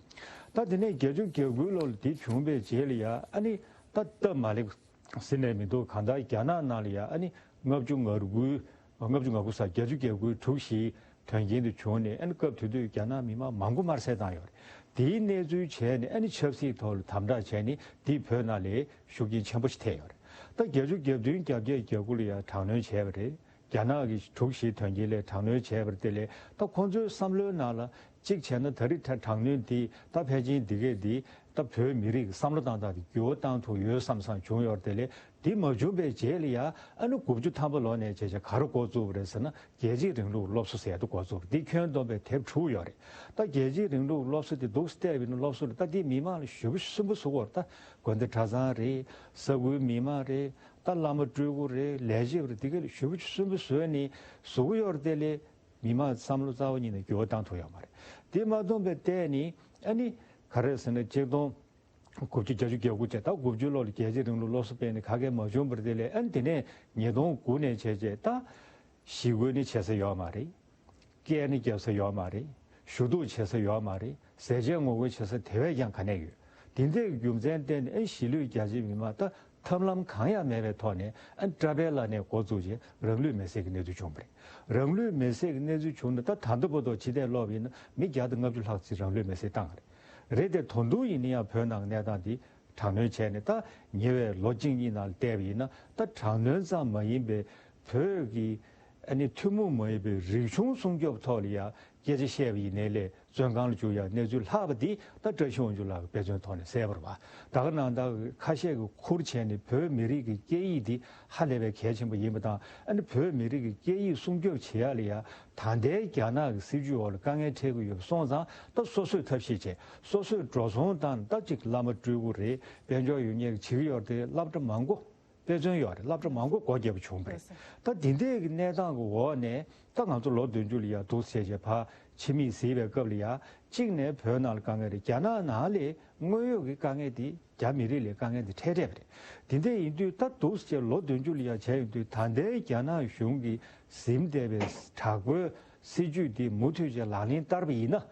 ད་དེ་ནས་བརྒྱད་ཅུ་གྱ་དགུའི་ལོ་ལ་དེ་བྱུང་བའི་རྗེས་ལ་ཡ་ཨ་ནི་ད་སྟབས་མ་ལེགས་ཟེར་ནས་མི་འདུག་གང་ལྟར་རྒྱ་ནག་ནང་ལ་ཡ་ཨ་ནི་ལྔ་བཅུ་ང་དགུ། ལྔ་བཅུ་ང་དགུ་ས་བརྒྱད་ཅུ་གྱ་དགུའི་དྲུག་བཞིའི་དོན་རྐྱེན་དུ་བྱུང་ནས་ཨ་ནི་སྐབས་དེ་དུས་རྒྱ་ནག་མི་མང་མང་པོ་དམར་གསོད་བཏང་ཡོད་རེད། དེའི་གནས་ཚུལ་བྱས་ནས་ཨ་ནི་ཆབ་སྲིད་ཐོག་ལ་དམ་དྲག་བྱས་ནས་དེས་བོད་ནང་ལ་ཤུགས་རྐྱེན་ཆེན་པོ་ཞིག་ཐེབས་ཡོད་རེད། ད་བརྒྱད་ཅུ་གྱ་བདུན་གྱ་བརྒྱད་གྱ་དགུ་ལ་ཡང་དྲག་གནོན་བྱས་པ་རེད། རྒྱ་ནག་གི་དྲུག་བཞིའི་དོན་རྐྱེན་ལས་དྲག་གནོན་བྱས་པ་དེ་ལས་ད་ཁོང་ཚོའི་བསམ་བློའི་ནང་ལ་གཅིག་བྱས་ན་ད་རེས་དྲག་གནོན་དེ་ད་ཕལ་ཆེར་འདི་གས་འདི་ད་བོད་མི་རིགས་ཀྱི་བསམ་བློ་བཏང་སྟངས་དེ་འགྱུར་བ་བཏང་ཐུབ་ཡོད་བསམ་བསམ་བྱུང་ཡོད་རེད། དེ་ལས་དེ་མ་བྱུང་བའི་རྗེས་ལ་ཡ་ཨ་ནི་དགུ་བཅུ་ཐམ་པ་ལོ་ནས་བྱས་བྱས་ག་རེ་འགོ་བཙུགས་པ་རེད་ཟེར་ན་རྒྱལ་གཅེས་རིང་ལུགས་སློབ་གསོ་ཟེར་ཡ་དེ་འགོ་བཙུགས་པ་རེད། དེ་ཁྱོན་བསྡོམས་པའི་དེབ་དྲུག་ཡོད་རེད། ད་རྒྱལ་གཅེས་རིང་ལུགས་སློབ་གསོ་དེ་འདུག་སེ་བལྟས་པ་ཡིན་ན་སློབ་གསོ་ལ་ད་དེ་མི་མང་ལ་ཞེ་པོ་སུན་པོ་ཟུག་གི་ཡོད་རེད། ད་དགོན་སྡེ་གྲྭ་ཚང་རེད། ས་ཁུལ་མི་མང་རེད། ད་བླ་མ་སྤྲུལ་སྐུ་རེད། ལས་བྱེད་པ་རེད། དེ་ག་ལ་ཞེ་པོ་སུན་པོ་བཟོས་ནས་ཟུག་གི་ཡོད་རེད། དེ་ལས་མི་མང་བསམ་བློ་རྩ་བ་ཉིད་ནས་འགྱུར་བ་བཏང་ཐུབ་ཡོད་མ་རེད། དེ་མ་བསྡོམས་པའི་ཐད་ནས་ཨ་ནི་ག་རེ་ཟེར་ན་ཆིག་སྟོང་དགུ་བརྒྱ་བརྒྱད་ཅུ་གྱ་དགུ་བྱས། ད་དགུ་བཅུ་ལོ་ལ་རྒྱལ་གཅེས་རིང་ལུགས་སློབ་གསོ་སྤེལ་ནས་ག་གེ་མ་བྱུང་བར་དེ་ལས་ཨ་ནི་དེ་ནས་ཉིས་སྟོང་དགུ་ནས་བྱས་རྗེས་ད་ཞི་རྒོལ་ནི་བྱེད་ས་ཡོད་མ་རེད། སྐད་ནི་རྒྱབ་ས་ཡོད་མ་རེད། ཞུ་གཏུག་བྱེད་ས་ཡོད་མ་རེད། ཟས་བཅད་ངོ་རྒོལ་བྱེད་ས་དེ་བས་ཀྱང་ག་ནས་ཡོད། དེ་འདྲའི་རྒྱུ་མཚན་བརྟེན་ནས་ཨེ་གཞིས་ལུས་རྒྱ་ཆེ་མི་མང་ད་ཐབས་ལམ་གང་ཡང་མེད་པའི་ཐོག་ནས་ཨ་ནི་ཀྲ་པའི་ལ་ནས་འགོ་བཙུགས་རྗེས་རང་ལུས་མེར་སྲེག་གི་གནས་ཚུལ་བྱུང་བ་རེད། རང་ལུས་མེར་སྲེག་གི་གནས་ཚུལ་བྱུང་ནས་ད་ད་ལྟ་བར་དུ་ཕྱི་བལྟས་ལོག་པ་ཡིན་ན་མི་བརྒྱ་དང་ལྔ་བཅུ་ལྷག་ཙམ་རང་ལུས་མེར་སྲེག་བཏང་བ་རེད། རེད་དེ་ད་དུང་ཡིན་ན་ཡང་བོད་ནང་གནས་སྟངས་འདི་དྲག་གནོན་བྱས་ནས་ད་ཉེ་བའི་ལོ་གཅིག་གཉིས་ནང་ལ་བལྟས་པ་ཡིན་ན་ད་དྲག་གནོན་ཙམ་མ་ཡིན་པའི་བོད་ཀྱི་ཨ་ནི་ཐུན་མོང་མ་ཡིན་པའི་རིག་གཞུང་སྲུང་སྐྱོབ་ཐོག་ལ་ཡང་སྐད་ཆ་བཤད་པ་ཡིན་ནའི་ལས་བཙོན་ཁང་ལ་འཇུག་ཡ་གནས་ཚུལ་ལྷག་པ་འདི་ད་བཀྲ་ཤིས་དབང་ཕྱུག་ལགས་ཀྱི་དཔེ་མཚོན་ཐོག་ནས་གསལ་པོ་རེད་བ། ད་ག་ནང་ད་ཁ་ཤས་ཀྱིས་ཁུར་བྱས་ནས་བོད་མི་རིགས་ཀྱི་སྐད་ཡིག་འདི་ཧ་ལས་པའི་གལ་ཆེན་པོ་ཡིན་པ་དང་ཨ་ནི་བོད་མི་རིགས་ཀྱི་སྐད་ཡིག་སྲུང་སྐྱོབ་བྱེད་ཡ་ལ་ཡ་ད་ལྟའི་རྒྱ་ནག་གི་སྲིད་བྱུས་འོག་ལ་དཀའ་ངལ་འཕྲད་ཀྱི་ཡོད་པ་སོང་ཙང་ད་སོ་སོས་ཐབས་ཤེས་བྱས། སོ་སོས་འགྲོ་སོང་བཏང་ད་ཅིག་བླ་མ་སྤྲུལ་སྐུ་རེད། དཔལ་འབྱོར་ཡོད་མཁན་གྱི་བྱེད་ཀྱི་ཡོད་རེད་དེ་སློབ་གྲྭ་མང་པོ། དཔེ་མཚོན་ཡོད་རེད། སློབ་གྲྭ་མང་པོ་སྒོ་བརྒྱབ་པ་བྱུང་བ་རེད། ད་དེ་འདྲའི་གི་གནས་སྟངས་ཀྱི་འོག་ནས་ད་ང་ཚོ་ལོ་བདུན་ཅུ་ལ་ཡ་འདུག་སེ་བྱས་བྱས་ཕར་ཕྱི་མིག་གཟིགས་པའི་སྐབས་ལ་ཡ་གཅིག་ནས་བོད་ནང་ལ་དཀའ་ངལ་རེད། རྒྱ་ནག་ནང་ལས་དངོས་ཡོད་ཀྱི་དཀའ་ངལ་དེ་རྒྱ་མི་རིགས་ལ་དཀའ་ངལ་དེ་འཕྲད་འཕྲད་པ་རེད། དེ་འདྲ་ཡིན་དུས་ད་འདུག་སེ་བྱས་ལོ་བདུན་ཅུ་ལ་ཡ་བྱས་ཡོང་དུས་ད་ལྟའི་རྒྱ་ནག་གཞུང་གིས་ཟིན་བསྡད་པའི་དྲག་པོའི་སྲིད་བྱུས་དེ་མུ་མཐུད་བྱས་ལག་ལེན་བསྟར་བ་ཡིན་ན།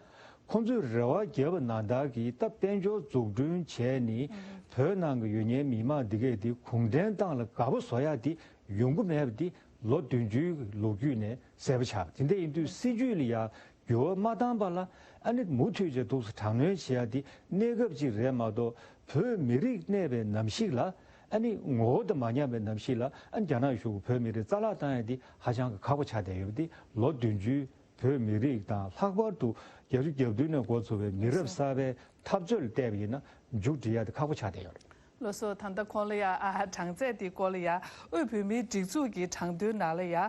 ཁོང་ཚོས་རེ་བ་བརྒྱབ་པ་ནང་ལྟར་གྱི་ད་དཔལ་འབྱོར་འཛུགས་སྐྲུན་བྱས་ནས་བོད་ནང་གི་ཡོད་མཁན་མི་མང་འདི་གས་འདི་གུང་ཁྲན་ཏང་ལ་དགའ་པོ་བཟོ་ཡག་འདི་ཡོང་གི་མེད་པ་འདི་ལོ་བདུན་ཅུའི་ལོ་རྒྱུས་ནས་གསལ་པོ་ཆགས་པ། དེ་འདྲ་ཡིན་དུས་སྲིད་བྱུས་ལ་ཡ་འགྱུར་བ་མ་བཏང་པ་ལ་ཨ་ནི་མུ་མཐུད་བྱས་འདུག་སེ་དྲག་གནོན་བྱེད་ཡག་འདི་གནས་སྐབས་ཅིག་རེད་མ་གཏོགས་བོད་མི་རིགས་གནས་པའི་ནམ་ཞིག་ལ་ཨ་ནི་ངོ་བོ་དང་མ་མཉམ་པའི་ནམ་ཞིག་ལ་ཨ་ནི་རྒྱ་ནག་གཞུང་གིས་བོད་མི་རིགས་རྩ་བརླག་བཏང་ཡག་འདི་ཧ་ཅང་གི་ཁག་པོ་ཆགས་བསྡད་ཡོད་པ་འདི་ལོ་བདུན་ཅུའི་བོད་མི་རིགས་དང་ལྷག་པར་དུ་བརྒྱད་ཅུ་གྱ་བདུན་ནས་འགོ་ཚུགས་པའི་མི་རབས་གསར་པའི་འཐབ་རྩོད་ལ་བལྟས་པ་ཡིན་ན་མཇུག་སྒྲིལ་ཡ་དེ་ཁག་པོ་ཆགས་བསྡད་ཡོད་རེད། ལགས་སོ། ད་ལྟ་ཁོང་ལ་ཡ་ཨ་གྲངས་ཚད་དེའི་སྐོར་ལ་ཡ་དབུས་བོད་མིའི་སྒྲིག་འཛུགས་ཀྱི་གྲངས་ཐོའི་ནང་ལ་ཡ་ཨ་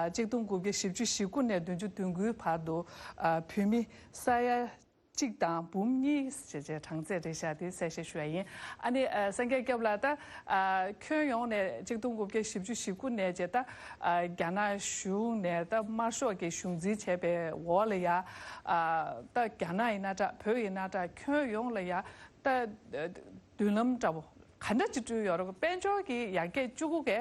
གཅིག་སྟོང་དགུ་བརྒྱ་བཞི་བཅུ་ཞེ་དགུ་ནས་བདུན་ཅུ་དོན་དགུའི་བར་དུ་ཨ་བོད་མི་ས་ཡ་གཅིག་དང་འབུམ་གཉིས་ཞེས་བྱའི་གྲངས་ཚད་རེད་ཤག་དེ་གསལ་བཤད་ཞུ་ཡ་ཡིན། ཨ་ནི་ཨ་སངས་རྒྱས་སྐྱབས་ལགས། ད་ཨ་ཁྱོན་ཡོངས་ནས་གཅིག་སྟོང་དགུ་བརྒྱ་བཞི་བཅུ་ཞེ་དགུ་ནས་བྱས་ད་ཨ་རྒྱ་ནག་གཞུང་ནས་ད་དམར་ཤོག་གི་གཞུང་འཛིན་བྱས་པའི་འོག་ལ་ཡ་ཨ་ད་རྒྱ་ནག་ཡིན་ན་འདྲ། བོད་ཡིན་ན་འདྲ། ཁྱོན་ཡོངས་ལ་ཡ་ད་མདུན་ལམ་འདྲ་པོ་ག་འདྲ་ཅིག་བསྐྲུན་ཡོད་རེད། དཔལ་འབྱོར་གྱི་ཡར་རྒྱས་བཅུ་དགུ་གའི་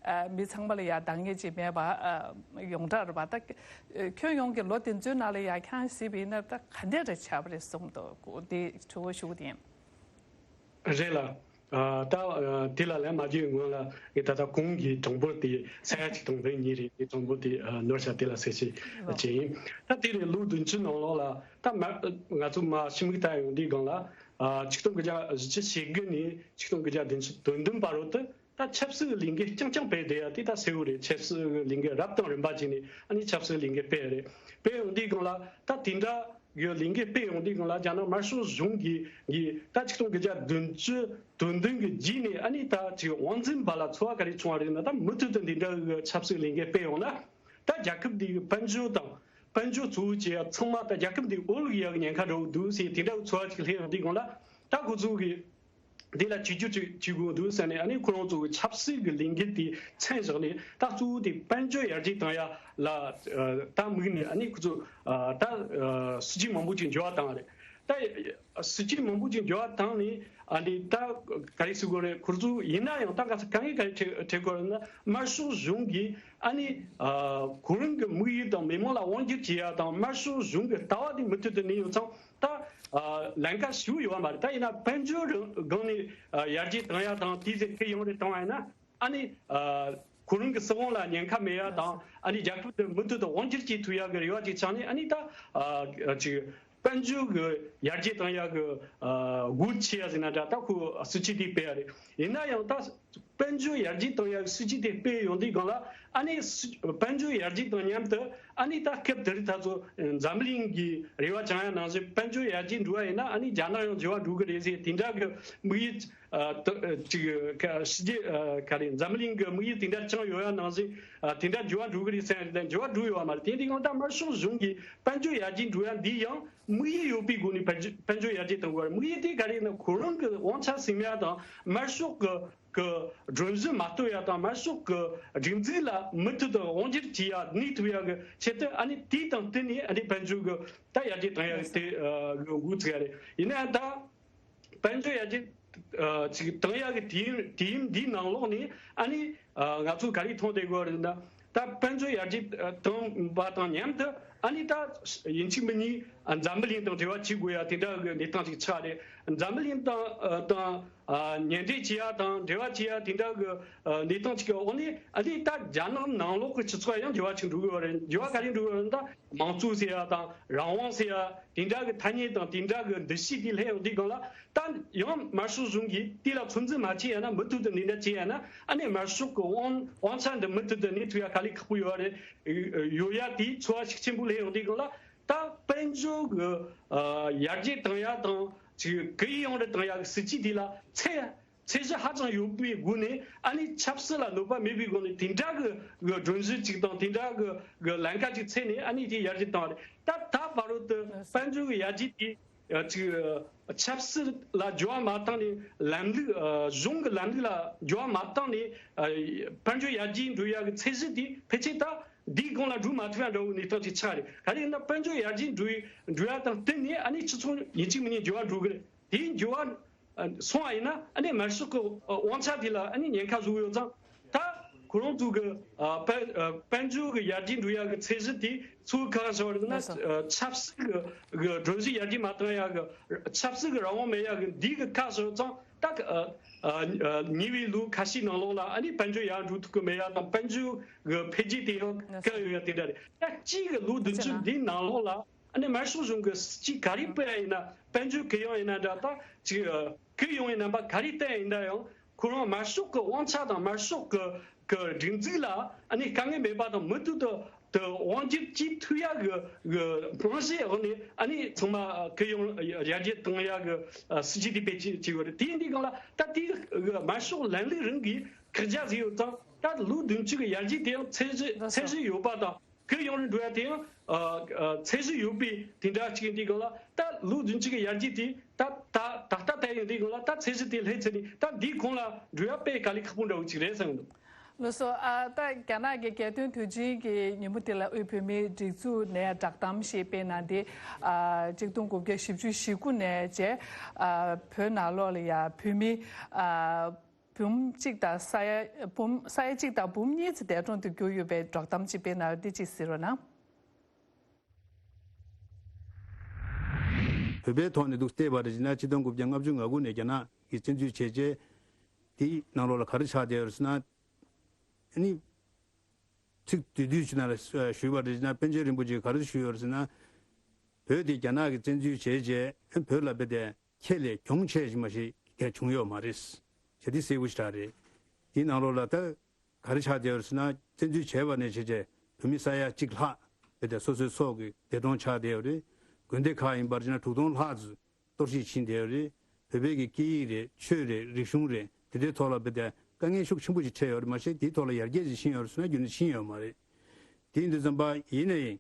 ཨ་མི་ཚང་མ་ལ་ཡ་འདང་ངེས་ཅིག་མེད་པ་ཨ་ཡོངས་གྲགས་རེད་པ། ད་ཁྱོན་ཡོངས་ཀྱི་ལོ་དེ་ཚོའི་ནང་ལ་ཡ་ཁྱེད་རང་གཟིགས་པ་ཡིན་ན་ད་ག་འདྲ་རེ་ཆགས་པ་རེད་གསུངས་འདུག་དེ་དྲི་བ་ཞུ་གི་ཡིན། རེད་ལ། ཨ་ད་ཨ་དེ་ལ་ལན་མ་བརྒྱབ་སྔོན་ལ་ངས་ད་ལྟ་གོང་གི་གྲངས་འབོར་དེ་ས་ཡ་གཅིག་དང་འབུམ་གཉིས་རེད། དེ་གྲངས་འབོར་དེ་ཨ་ནོར་ཤག་དེ་ལ་གསལ་བཤད་བྱས་ཡིན། ད་དེ་རེད། ལོ་བདུན་ཅུ་ནང་ལོགས་ལ་ད་མ་ང་ཚོ་མ་ཕྱི་མིག་ལྟ་ཡོང་དུས་སྒང་ལ་ཨ་ཆིག་སྟོང་དགུ་བརྒྱ་བཞི་བཅུ་ཞེ་དགུ་ནས་ཆིག་སྟོང་དགུ་བརྒྱ་བདུན་ཅུ་དོན་བདུན་བར་དུ་ད་ཆབ་སྲིད་ཀྱི་ལས་འགུལ་རྐྱང་རྐྱང་སྤེལ་བསྡད་ཡ་དེ་ད་གསལ་བོ་རེད། ཆབ་སྲིད་ཀྱི་ལས་འགུལ་རབ་དང་རིམ་པ་བྱས་ནས་ཨ་ནི་ཆབ་སྲིད་ཀྱི་ལས་འགུལ་སྤེལ་ཡ་རེད། སྤེལ་ཡོང་དུས་སྒང་ལ་ད་དེ་འདྲ་གི་ལས་འགུལ་སྤེལ་ཡོང་དུས་སྒང་ལ་རྒྱ་ནག་དམར་ཤོག་གཞུང་གིས་གིས་ད་ཆིག་སྟོང་དགུ་བརྒྱ་བདུན་ཅུ་དོན་བདུན་གྱི་རྗེས་ནས་ཨ་ནི་ད་ཅིག་དབང་འཛིན་བར་ལ་ཚོར་བ་ག་རེ་བྱུང་བ་རེད་ན། ད་མུ་མཐུད་དུ་འདི་འདྲ་གི་ཆབ་སྲིད་ཀྱི་ལས་འགུལ་སྤེལ་ཡོང་ན། ད་རྒྱལ་ཁབ་འདིའི་དཔལ་འབྱོར་དང་དཔལ་འབྱོར་གཙོ་བོ་བྱས་ཡ་ཚང་མ་ད་རྒྱལ་ཁབ་འདི་འོག་ལུག་ཡག་གི་ཉེན་ཁ་འགྲོ་གི་འདུག་ཟེར་དེ་འདྲ་གི་ཚོར་བ་ཅིག་སླེབས་ཡོང་དུས་སྒང་ལ། ད་ཁོ་ཚོ་གི་འདི་ལ་བྱེད་རྒྱུ་ཅིག་བྱེད་དགོས་འདུག་ཟེར་ནས་ཨ་ནི་ཁོ་རང་ཚོ་གི་ཆབ་སྲིད་ཀྱི་ལས་འགུལ་དེ་མཚན་བཞག་ནས། ད་གཙོ་བོ་དེ་དཔལ་འབྱོར་ཡར་རྒྱས་བཏང་ཡ་ལ་ད་དམིགས་ནས་ཨ་ནི་ཁོ་ཚོ་ད་སྲིད་ཇུས་མང་པོ་ཅིག་འགྱུར་བ་བཏང་བ་རེད། ད་སྲིད་ཇུས་མང་པོ་ཅིག་འགྱུར་བ་བཏང་ནས་ཨ་ནི་ད་ག་རེ་ཟེར་དགོས་རེད། ཁོ་ཚོ་ཡིན་ན་ཡང་ད་ག་ས་ག་ངས་ག་རེ་དྲི་དྲི་དགོས་རེད་ན། དམར་ཤོག་གཞུང་གིས་ཨ་ནི་ཁོ་རང་གི་དམིགས་ཡུལ་དང་མི་མང་ལ་དབང་སྒྱུར་བྱེད་ཡ་དང་དམར་ཤོག་གཞུང་གི་ལྟ་བ་དེ་མུ་མཐུད་དུ་གནས་ཡོད་ཙང་། ད་ཨ་ལམ་ཁ་ཞིག་ཡོད་པ་མ་རེད། ད་ཡིན་ན་དཔལ་འབྱོར་སྒང་ནས་ཨ་ཡར་རྒྱས་བཏང་ཡ་དང་དེའི་ཚེ་ཁེ་ཡོང་རེ་བཏང་བ་ཡིན་ན། ཨ་ནི་ཨ་ཁོ་རང་གི་སྲིད་དབང་ལ་ཉེན་ཁ་མེད་ཡ་དང་། ཨ་ནི་རྒྱལ་ཁབ་དེ་མུ་མཐུད་དུ་དབང་སྒྱུར་བྱེད་ཐུབ་ཡ་གི་རེ་བ་ཅིག་བཅངས་ནས། ཨ་ནི་ད་ཨ་ཅིག་དཔལ་འབྱོར་གི་ཡར་རྒྱས་བཏང་ཡ་གི་ཨ་སྒོ་ཕྱེ་ཡ་ཟེར་ན་འདྲ། ད་ཁོ་སྲིད་ཇུས་དེ་སྤེལ་ཡ་རེད། ཡིན་ན་ཡང་ད་དཔལ་འབྱོར་ཡར་རྒྱས་བཏང་ཡག་སྲིད་ཇུས་དེ་སྤེལ་ཡོང་དུས་སྒང་ལ། ཨ་ནི་སྲིད་དཔལ་འབྱོར་ཡར་རྒྱས་དང་མཉམ་དུ་ཨ་ནི་ད་སྐབས་དེར་ད་ཚོ་འཛམ་གླིང་གི་རེ་བ་བཅང་ཡ་ནང་བཞིན་དཔལ་འབྱོར་ཡར་རྒྱས་འགྲོ་བ་ཡིན་ན་ཨ་ནི་རྒྱ་ནག་ཡང་འགྱུར་བ་འགྲོ་གི་རེད་ཟེར་དེ་འདྲ་གི་དམིགས་ཡུལ་ཨ་ད་ཨ་ཅིག་ཁ་ཕྱི་རྒྱལ་ཨ་ག་རེ་འཛམ་གླིང་གི་དམིགས་ཡུལ་དེ་འདྲ་བཅངས་ཡོད་ཡ་ནང་བཞིན་ཨ་དེ་འདྲ་འགྱུར་བ་འགྲོ་གི་རེད་ཟེར་ཡ་དེ་འདྲ་འགྱུར་བ་འགྲོ་ཡོད་པ་མ་རེད། དེ་འདི་གང་ལྟར་དམར་ཤོག་གཞུང་གིས་དཔལ་འབྱོར་ཡར་རྒྱས་འགྲོ་ཡ་འདི་ཡང་དམིགས་ཡུལ་ཡོད་པའི་སྒོ་ནས་དཔལ་འབྱོར་དཔལ་འབྱོར་ཡར་རྒྱས་གཏོང་དགོས་རེད། དམིགས་ཡུལ་དེ་ག་རེ་ཡིན་ན། ཁོ་རང་གི་དབང་ཆ་ཟིན་ཡ་དང་དམར་ཤོག་གི་གི་སྒྲོམ་གཞི་མ་གཏོར་ཡ་དང་། དམར་ཤོག་གི་སྒྲིག་འཛུགས་ལ་མུ་མཐུད་དུ་དབང་སྒྱུར་བྱེད་ཡ་གནས་ཐུབ་ཡ་གི་ཆེད་དུ། ཨ་ནི་དེ་དང་བསྟུན་ནས་ཨ་ནི་དཔལ་འབྱོར་གི་ད་ཡར་རྒྱས་གཏོང་ཡ་གི་དེ་ཨ་གི་འགོ་ཚུགས་ཡ་རེད། ཡིན་ན་ཡང་ད་དཔལ་འབྱོར་ཡར་རྒྱས་ཨ་ཅིག་གཏོང་ཡ་གི་དུས་ཡུན་དུས་ཡུན་འདིའི་ནང་ལོགས་ནས་ཨ་ནི་ཨ་ང་ཚོ་ག་རེ་མཐོང་བསྡད་དགོས་རེད་ན། ད་དཔལ་འབྱོར་ཡར་རྒྱས་ཨ་གཏོང་བ་དང་མཉམ་དུ་ཨ་ནི་ད་ཡིན་གཅིག་མིན་གཉིས་ཨ་འཛམ་བུ་གླིང་དང་འབྲེལ་བ་བྱེད་དགོས་ཡ་དེ་འདྲ་གི་གནས་སྟངས་ཅིག་ཆགས་རེད། འཛམ་བུ་གླིང་དང་ཨ་དང་ཨ་ཉེ་འབྲེལ་བྱེད་ཡ་དང་འབྲེལ་བ་བྱེད་ཡ་དེ་འདྲ་གི་ཨ་གནས་སྟངས་ཅིག་གི་འོག་ནས། ཨ་ནི་ད་རྒྱ་ནག་ནང་ལོགས་ཀྱི་སྤྱི་ཚོགས་ཡང་འགྱུར་བ་ཅིག་འགྲོ་གི་ཡོད་རེད། འགྱུར་བ་ག་རེ་འགྲོ་གི་ཡོད་རེད་ད། དམངས་གཙོ་ཟེར་ཡ་དང་རང་དབང་ཟེར་ཡ་དེ་འདྲ་གི་ཐ་སྙད་དང་དེ་འདྲ་གི་འདུ་ཤེས་དེ་སླེབས་ཡོང་དུས་སྒང་ལ། ད་ཡང་དམར་ཤོག་གཞུང་གིས་དེ་ལ་ཚོད་འཛིན་མ་བྱས་ཡ་ན། མུ་མཐུད་དུ་འདི་འདྲ་བྱས་ཡ་ན་ཨ་ནི་དམར་ཤོག་གི་དབང་དབང་ཆ་འདི་མུ་མཐུད་དུ་གནས་ཐུབ་ཡ་དཀའ་ལས་ཁག་པོ་ཡོད་རེད། ཡོད་ཡ་དེའི་ཚོར་བ་ཤུགས་ཆེན་པོ་སླེབས་ཡོང་དུས་སྒང་ལ། ད་དཔལ་འབྱོར་གི་ཨ་ཡར་རྒྱས་བཏང་ཡ་དང་ཅིག་གུ་ཡངས་རུ་བཏང་ཡ་གི་སྲིད་ཇུས་དེ་ལ་ཚད་ཚད་གཞི་ཧ་ཅང་ཡོད་པའི་སྒོ་ནས། ཨ་ནི་ཆབ་སྲིད་ལ་གནོད་པ་མེད་པའི་སྒོ་ནས་དེ་འདྲ་གི་གི་སྒྲོམ་གཞི་ཅིག་དང་དེ་འདྲ་གི་གི་ལམ་ཁ་ཅིག་འཚོལ་ནས་ཨ་ནི་དེ་ཡར་རྒྱས་བཏང་བ་རེད། ད་ད་བར་དུ་དཔལ་འབྱོར་གི་ཡར་རྒྱས་དེ་ཨ་ཅིག་ཆབ་སྲིད་ལ་འགྱུར་བ་མ་བཏང་ནས་ལམ་ལུགས་ཨ་གཞུང་གི་ལམ་ལུགས་ལ་འགྱུར་བ་མ་བཏང་ནས་ཨ་དཔལ་འབྱོར་ཡར་རྒྱས་འགྲོ་ཡ་གི་ཚད་གཞི་དེ་ཕལ་ཆེར་ད་འདིའི་གོང་ལ་འགྲོ་མ་ཐུབ་ཡ་འདྲ་བོ་གནས་སྟངས་ཅིག་ཆགས་རེད། ག་རེ་ཡིན་ན་དཔལ་འབྱོར་ཡར་རྒྱས་འགྲོ་ཡི་འགྲོ་ཡ་དང་བསྟུན་ནས་ཨ་ནི་སྤྱི་ཚོགས་ཡིན་གཅིག་མིན་གཉིས་འགྱུར་བ་འགྲོ་གི་རེད། དེའི་འགྱུར་བ་ཨ་སོང་བ་ཡིན་ན་ཨ་ནི་དམར་ཤོག་གི་ཨ་དབང་ཆ་དེ་ལ་ཨ་ནི་ཉེན་ཁ་བཟོ་གི་ཡོད་ཙང་། ད་ཁོ་རང་ཚོ་གི་ཨ་དཔལ་ཨ་དཔལ་འབྱོར་གི་ཡར་རྒྱས་འགྲོ་ཡ་གི་ཚད་གཞི་དེ་ཚུར་ཁ་ཁ་ཟེར་བ་རེད་ན། ལགས་སོ། ཨ་ཆབ་སྲིད་གི་གི་སྒྲོམ་གཞི་ཡར་རྒྱས་མ་བཏང་ཡ་གི། ཆབ་སྲིད་གི་རང་དབང་མེད་ཡ་གི་འདི་གི་ཁ་ཟེར་ཙང་། ད་ཨ་ཨ་ཉེ་བའི་ལོ་ཁ་ཤས་ནང་ལོགས་ལ་ཨ་ནི་དཔལ་འབྱོར་ཡར་འགྲོ་ཐུབ་གི་མེད་ཡ་དང་། དཔལ་འབྱོར་གི་འཕེལ་རྒྱས་དེ་ཡང་ལགས་སོ། བཀག་ཡོད་ཡ་དེ་འདྲ་རེད། ད་གཅིག་གི་ལོ་བདུན་ཅུ་འདིའི་ནང་ལོགས་ལ། ཨ་ནི་དམར་ཤོག་གཞུང་གིས་སྲིད་ཇུས་ག་རེ་སྤེལ་ཡ་ཡིན་ན། དཔལ་འབྱོར་གུ་ཡངས་ཡིན་ན་འདྲ། ད་ཅིག་ཨ་གུ་ཡངས་པའི་རྣམ་པ་ག་རེ་བསྟན་ཡིན་ན་ཡང་། ཁོ་རང་དམར་ཤོག་གི་དབང་ཆ་དང་དམར་ཤོག་གི་གི་སྒྲིག་འཛུགས་ལ་ཨ་ནི་དཀའ་ངལ་མེད་པ་དང་། མུ་མཐུད་དུ་ དབང་སྒྱུར་བྱེད་ཐུབ་ཡག་གི་རྨང་གཞིའི་འོག་ནས་ཨ་ནི་ཚང་མ་ཁུར་ཡོང་ཡར་རྒྱས་གཏོང་ཡག་གི་སྲིད་ཇུས་དེ་སྤེལ་བྱས་བྱས་ཡོད་རེད། དེ་ཡིན་དུས་སྒང་ལ་ད་དེའི་དམར་ཤོག་ལམ་ལུགས་རང་གི་ཁག་རྒྱ་ཟིག་ཡོད་ཙང་ད་ལོ་བདུན་ཅུ་གི་ཡར་རྒྱས་དེ་ཡང་ཚད་གཞི་ཚད་གཞི་ཡོད་པ་དང་། ཁུར་ཡོང་རུ་འགྲོ་ཡ་དེ་ཡང་ཚད་གཞི་ཡོད་པའི་དེ་འདྲ་གཅིག་ཡིན་དུས་སྒང་ལ་ད་ལོ་བདུན་ཅུ་གི་ཡར་རྒྱས་དེ་ད་ད་ད་ལྟ་ད་ཡིན་དུས་སྒང་ལ་ད་ཚད་གཞི་དེ་སླེབས་ཚར་ནས་ད་འདིའི་གོང་ལ་འགྲོ་ཡ་དཔེ་དཀའ་ལས་ཁག་པོ་འདྲ་བོ་ཅིག་རེད་བསམ་གྱི་འདུག་ལགས་སོ། ཨ་ད་རྒྱ་ནག་གི་རྒྱལ་དོན་དུས་ཆེན་གྱི་ཉིན་མོ་དེ་ལ་དབུས་བོད་མིའི་སྒྲིག་འཛུགས་ནས་བསྒྲགས་གཏམ་ཞིག་སྤེལ་གནང་སྟེ། ཨ་གཅིག་སྟོང་དགུ་བརྒྱ་བཞི་བཅུ་ཞེ་དགུ་ནས་བྱས། ཨ་བོད་ནང་ལོགས་ལ་ཡ་བོད་མི་ཨ་འབུམ་གཅིག་དང་ས་ཡ་འབུམ་ས་ཡ་གཅིག་དང་འབུམ་གཉིས་ཙམ་འདས་གྲོངས་དུ་གྱུར་ཡོད་པའི་བསྒྲགས་གཏམ་ཅིག་སྤེལ་གནང་ཡོད། འདི་ཅིག་གཟིགས་རོགས་གནང་། བོད་པའི་ཐོག་ནས་འདུག་བལྟས་པ་རེད་ན་ཆིག་སྟོང་དགུ་བརྒྱ་ལྔ་བཅུ་ང་དགུ་ནས་རྒྱ་ནག་གིས་བཙན་འཛུལ་བྱས་རྗེས་དེའི་ནང་ལོགས་ལ་ག་རེ་ཆགས་བསྡད་ཡོད་ཟེར་ན། ཨ་ནི་ཚིག་བསྡུས་བསྡུས་བྱས་ན་ཞུས་པ་རེད་ན་པཎ་ཆེན་རིན་པོ་ཆེས་ག་རེ་ཞུས་ཡོད་ཟེར་ན། བོད་དེ་རྒྱ་ནག་གིས་བཙན་འཛུལ་བྱས་རྗེས་བོད་ལ་དཔེ་དེ། ཁྱེད་ལས་གྱོང་ཆེ་ཞིག་མ་ཞིག་ག་བྱུང་ཡོད་མ་རེད། བྱས་དེ་གསལ་པོ་ཞེ་དྲག་རེད། དེའི་ནང་ལོགས་ལ་ད་ག་རེ་ཆགས་བསྡད་ཡོད་ཟེར་ན་བཙན་འཛུལ་བྱས་པ་ནས་བྱས་རྗེས་བོད་མི་ས་ཡ་གཅིག་ལྷག་བོད་དེ་སོ་སོའི་སྲོག་གི་འདས་གྲོངས་ཆགས་བསྡད་ཡོད་རེད། དགོན་སྡེ་ཁག་ཡིན་པར་བྱས་ན་དྲུག་སྟོང་ལྷག་ཙམ་གཏོར་བཤིག་ཕྱིན་བསྡད་ཡོད་རེད། བོད་པའི་གི་སྐད་ཡིག་རེད། ཆོས་རེད། རིག་གཞུང་རེད། དེ་འདྲའི་ཐོག་ལ་བོད་དེ་དཀའ་ངལ་ཤུགས་ཆེན་པོ་ཞིག་འཕྲད་ཡོད་རེད། མ་གཞི་དེའི་ཐོག་ལ་ཡར་རྒྱས་ཅིག་ཕྱིན་ཡོད་རེད་ཟེར་ན་རྒྱུན་དུ་ཕྱིན་ཡོད་མ་རེད། དེ་ཡིན་དུས་ཙམ་པ་ཡིན་ནའི་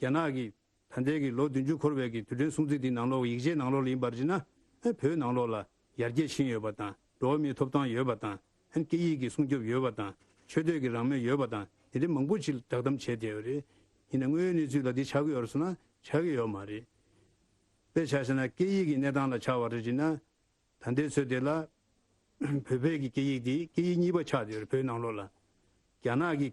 རྒྱ་ནག་གི་ད་ལྟའི་གི་ལོ་བདུན་ཅུ་འཁོར་བའི་གི་དུས་དྲན་སྲུང་བརྩི་དེའི་ནང་ལོགས་ཡིག་ཆའི་ནང་ལོགས་ལ་ཡིན་པར་བྱས་ན་ཨེ་བོད་ནང་ལོགས་ལ་ཡར་རྒྱས་ཕྱིན་ཡོད་པ་དང་འགྲོ་བ་མིའི་ཐོབ་ཐང་ཡོད་པ་དང་ཨེ་སྐད་ཡིག་གི་སྲུང་སྐྱོབ་ཡོད་པ་དང་ཆོས་དད་ཀྱི་རང་མོས་ཡོད་པ་དང་དེ་འདྲའི་མང་པོ་ཞིག་བསྒྲགས་གཏམ་བྱས་བསྡད་ཡོད་རེད། ཡིན་ན་དངོས་ཡོད་གནས་ཚུལ་ལ་འདི་ཆགས་ཀྱི་ཡོད་རེད་ཟེར་ན་ཆགས་ཀྱི་ཡོད་མ་རེད། དཔེ་ཆ་བཞག་ན་སྐད་ཡིག་གི་གནས་སྟངས་ལ་ཆ་བ་རེད་བྱས་ན། ད་ལྟའི་ཚོད་དེ་ལ་བོད་པའི་གི་སྐད་ཡིག་དེ་སྐད་ཡིག་གཉིས་པ་ཆགས་བསྡད་ཡོད་རེད་བོད་ནང་ལོགས་ལ། རྒྱ་ནག་གི་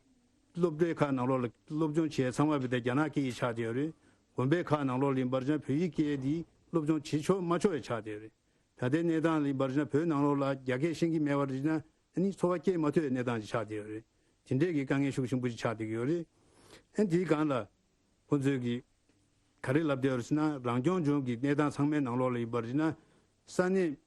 སློབ་གྲྭའི་ཁག་ནང་ལོགས་ལ་སློབ་སྦྱོང་བྱེད་ཚང་མ་བོད་དེ་རྒྱ་ནག་སྐད་ཡིག་ཆགས་བསྡད་ཡོད་རེད། དགོན་པའི་ཁག་ནང་ལོགས་ལ་ཡིན་པར་བྱས་ན་བོད་ཡིག་སྐད་དེ་སློབ་སྦྱོང་བྱེད་ཆོག་མ་ཆོག་ཡང་ཆགས་བསྡད་ཡོད་རེད། ད་ལྟའི་གནས་སྟངས་ལ་ཡིན་པར་བྱས་ན་བོད་ནང་ལོགས་ལ་རྒྱ་སྐད་ཤེས་ཀྱི་མེད་པར་བྱས་ན་ཨ་ནི་འཚོ་བ་སྐྱེལ་མ་ཐུབ་པའི་གནས་སྟངས་ཅིག་ཆགས་བསྡད་ཡོད་རེད། དེ་འདྲས་ཀྱི་དཀའ་ངལ་ཤུགས་ཆེན་པོ་ཅིག་ཆགས་བསྡད་ཀྱི་ཡོད་རེད། ཨ་ནི་དེའི་སྒང་ལ་ཁོང་ཚོས་ཀྱི་ག་རེ་ལབ་བསྡད་ཡོད་རེད་ཟེར་ན་རང་སྐྱོང་ལྗོངས་ཀྱི་གནས་སྟངས་ཚང་མའི་ནང་ལོགས་ལ་ཡིན་པར་བྱས་ན་ས་གནས་